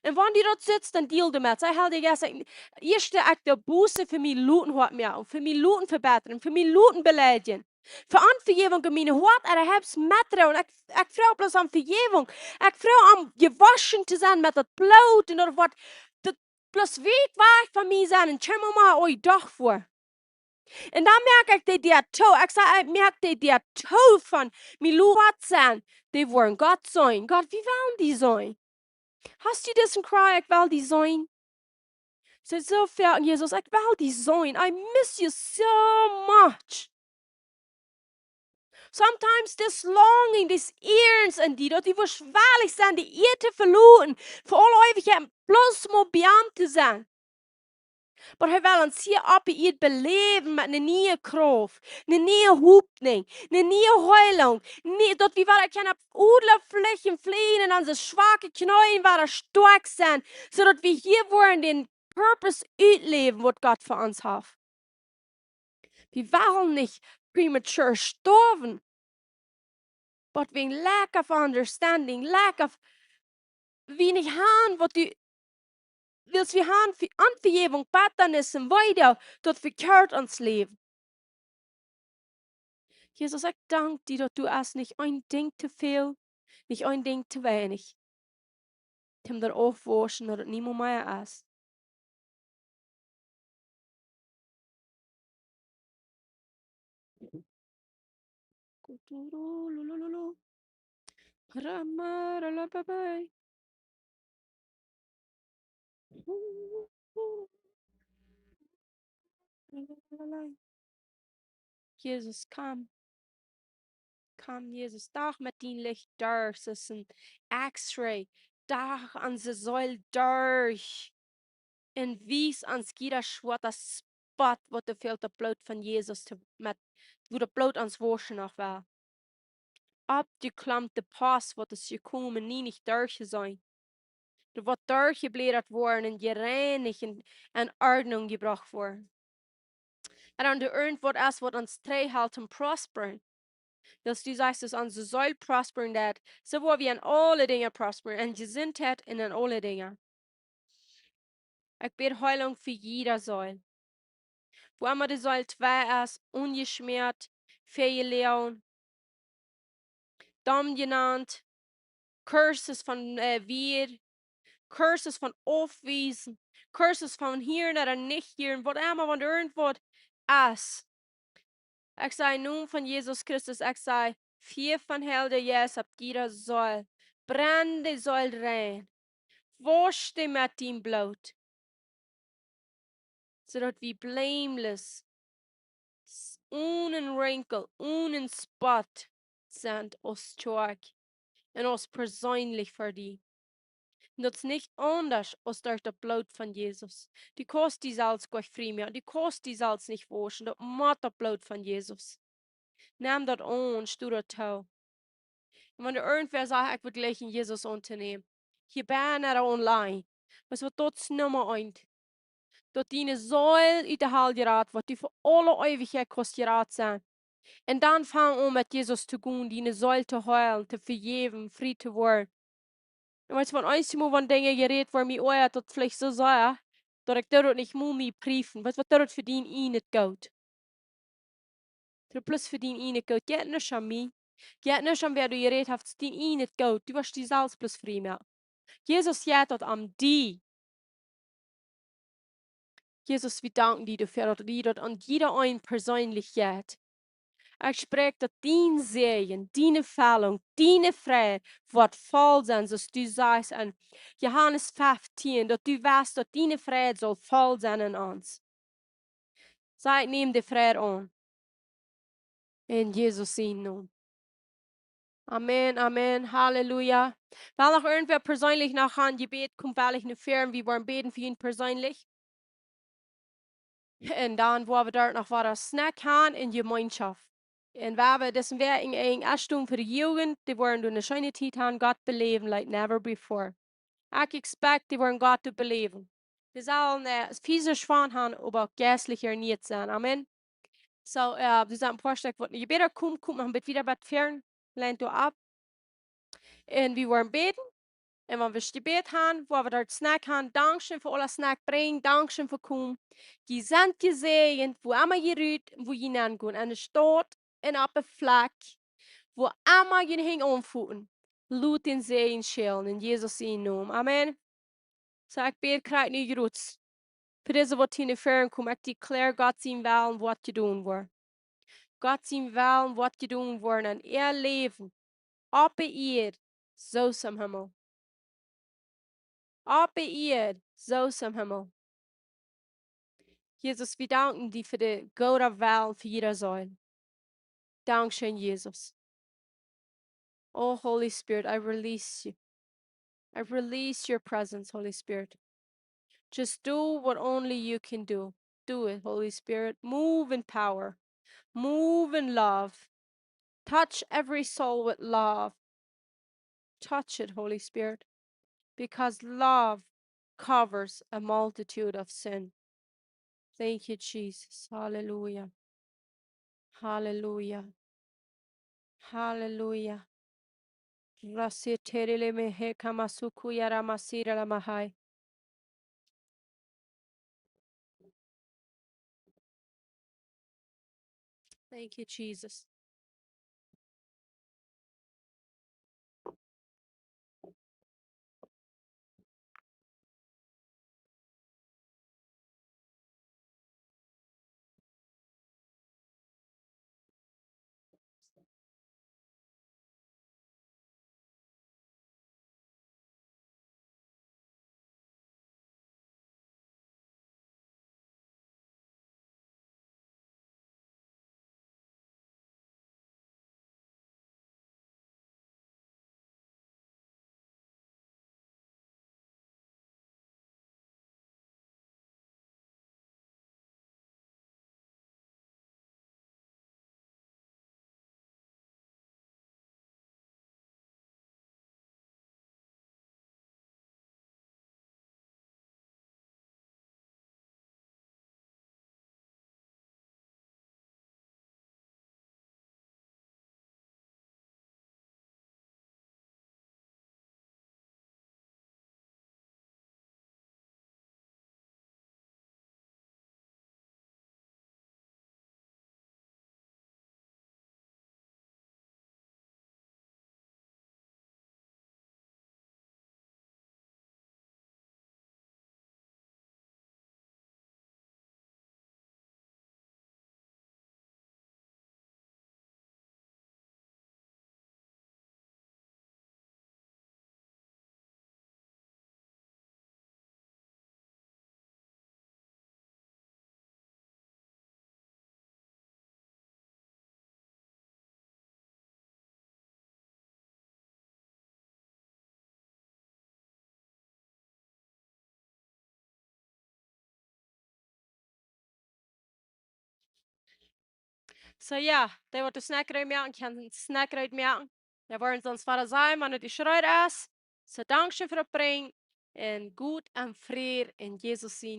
Un wan du doa sitst, dan deal doamet. Saj, Heilja Jeist, ekj, ieescht ekj doo Buss fa mien loten Hoat moaken, fa mien loten vebittren, fa mien loten beleidigen. Fa Onvejäwunk en mien Hoat, un ekj hab Metleet. Ekj, ekj froag bloos om Vejäwunk. Ekj froag om jewoschen to sennen met daut Bloot un daut waut, daut bloos wiet wajch von mie sennen un kjeem mau ooit doch väa. Un dan moak ekj de Däa too. Ekj saj, ekj moak de Däa too von mien loten Hoat sennen. Dee woaren Gott seenen. Gott, wie wellen die seenen. Hast du disen Cry, ekj well die seenen? Saj soo foaken, Jesus, ekj well die seenen. I miss you so much. Sometimes this longing, this yearns en die, daut du wurscht wellich sennen, de Ieed to veloten, fa aule Eewichkjeit bloos mau bie am to sennen. Oba hee well ons hia oppe Ieed beläwen met eene niee Krauft, eene niee Hopninj, eene niee Heelunk, nie, daut wie wada kjennen opp Odlafliejen fleajen un onse schwake Kjneeen wada stoakj sennen, soo daut wie hia woaren dän Purpose utläwen, waut Gott fa ons haft. Wie wellen nich premature stoawen. But wäajen lack of understanding, lack of, wie nich han, waut du west, wie han Ve-, Onvejäwunk, Bettanis un wieda, daut vekjieet ons Läwen. Jesus, ekj dank die, daut du hast nich een Dinkj to väl, nich een Dinkj to weinich. Toom daut aufwauschen, daut et niemols mea es. Jesus, komm. Komm, Jesus, dach met dien Licht derch, soo aus een X-ray. Dach onse Seel derch. Un wies ons jieda schwoata Spot, waut doa fält, daut Bloot von Jesus to, met, wua daut Bloot ons wauschen noch well. Oppjeklommne Post, waut es jekomen, nie nich derchjeseenen. Daut woat derchjeblädat woaren un jereinicht un en Ordnunk jebrocht woaren. Un wan doa irjentwaut es, waut ons trigjhelt toom prosperen, daut du sajchst, daut onse Seel prosperen deit, soo woa wie en aule Dinja prosperen, en Jesuntheit un en aule Dinja. Ekj bäd Heelunk fa jieda Seel. Wua emma de Seel twei es, onjeschmäat, väajeloagen, domm jenant, curses von, äh, Wieed, curses von aufwiesen, curses von hieren ooda nich hieren, waut emma, wan irjentwaut es. Ekj saj em Nomen von Jesus Christus, ekj saj, Fia von Heilja Jeist opp jieda Seel. Brenn de Seel rein. Wausch dee met dien Bloot. Soo daut wie blameless, s-, onen Rinkel, onen Spot sent aus Kjoakj un aus perseenlich fa die. Un daut es nich aundasch aus derch daut Bloot von Jesus. Du kaust die selfst nich frie moaken, du kaust die selfst nich wauschen, daut mott daut Bloot von Jesus. Nem daut aun, sto doatoo. Un wan doa irjentwäa sajcht, ekj well jlikj Jesus auntonämen, hia bie ooda online, weetst waut, daut es Numma eent. Daut diene Seel ut de Hal jerat woat, du fa aule Eewichkjeit kaust jerat sennen. Un dan fang aun met Jesus to gonen, diene Seel to heelen, to vejäwen, frie to woaren. Un weetst waut, eenjemol wan Dinja jerät woaren, mie oajat daut veleicht soo sea, daut ekj doa daut nich mea, mea priefen. Weetst waut, daut es fa dien ieejnet Goot. Daut es bloos fa dien ieejnet Goot. Jeit nich aun mie. Jeit nich aun wäa doa jerät haft, dien ieejnet Goot. Du woascht die selfst bloos frie moaken. Jesus jeit daut om die. Jesus, wie danken die doafäa, daut du daut aun jieda een perseenlich jeist. Ekj spräakj daut dien Säajen, diene Fellunk, diene Freiheit woat voll sennen, soo aus du sajchst en Johanes feftieen, daut du west, daut diene Freiheit saul voll sennen en ons. Saj, ekj näm de Freiheit aun. En Jesus sienen Nomen. Amen, amen, halleluja. Well noch irjentwäa perseenlich noch aun Jebäd komen, well ekj nu froagen, wie woaren bäden fa junt perseenlich. Un dan woa wie doa noch waut aus Snack haben en Jemeenschoft. Un wie haben dise Wäakj en, en Achtung fa de Jugend, dee woaren doa eene scheene Tiet haben, Gott beläwen like never before. Ekj expect, dee woaren Gott doa beläwen. Dee sellen, äh, physisch schwoa haben, oba uk jeistlich erniet sennen. Amen. Soo, äh, wie sent een poa Stekj waut nu bäta komen, komen noch een bät wieda bat fäaren, lient doa opp. Un wie woaren bäden. Un wan wie jebät haben, woa wie doa Snack haben, dankscheen fa aule Snack brinjen, dankscheen fa komen. Jie sent jesäajent, wua emma jie rut, wua jie nenn gonen, en de Staut, en opp de Flak, wua emma jie hingonen foten. Lot dän Säajen schellen, en Jesus sienen Nomen. Amen. Soo, ekj bäd krakjt nu jrod fa dise waut hia no fäaren komen, ekj declare Gott sien Wellen woat jedonen woaren. Gott sien Wellen woat jedonen woaren en äa Läwen. Oppe Ieed, soo aus em Himmel. Oppe Ieed, soo aus em Himmel. Jesus, wie danken die fa de goode Wellen fa jieda Seel. Dankscheen, Jesus. Oh, Holy Spirit, I release you. I release your presence, Holy Spirit. Just do what only you can do. Do it, Holy Spirit. Move in power. Move in love. Touch every soul with love. Touch it, Holy Spirit, because love covers a multitude of sin. Thank you, Jesus. Hallelujah. Hallelujah. Hallelujah. Rasiterele mehe kamasuku yara masira la mahai. Thank you, Jesus. Soo jo, dee waut de Snack reed moaken, kjennen Snack reed moaken. Dee woaren ons wada seenen, wan et jeschreit es. Soo, dankscheen fa daut brinjen. Un Gott un Fräd en Jesus sien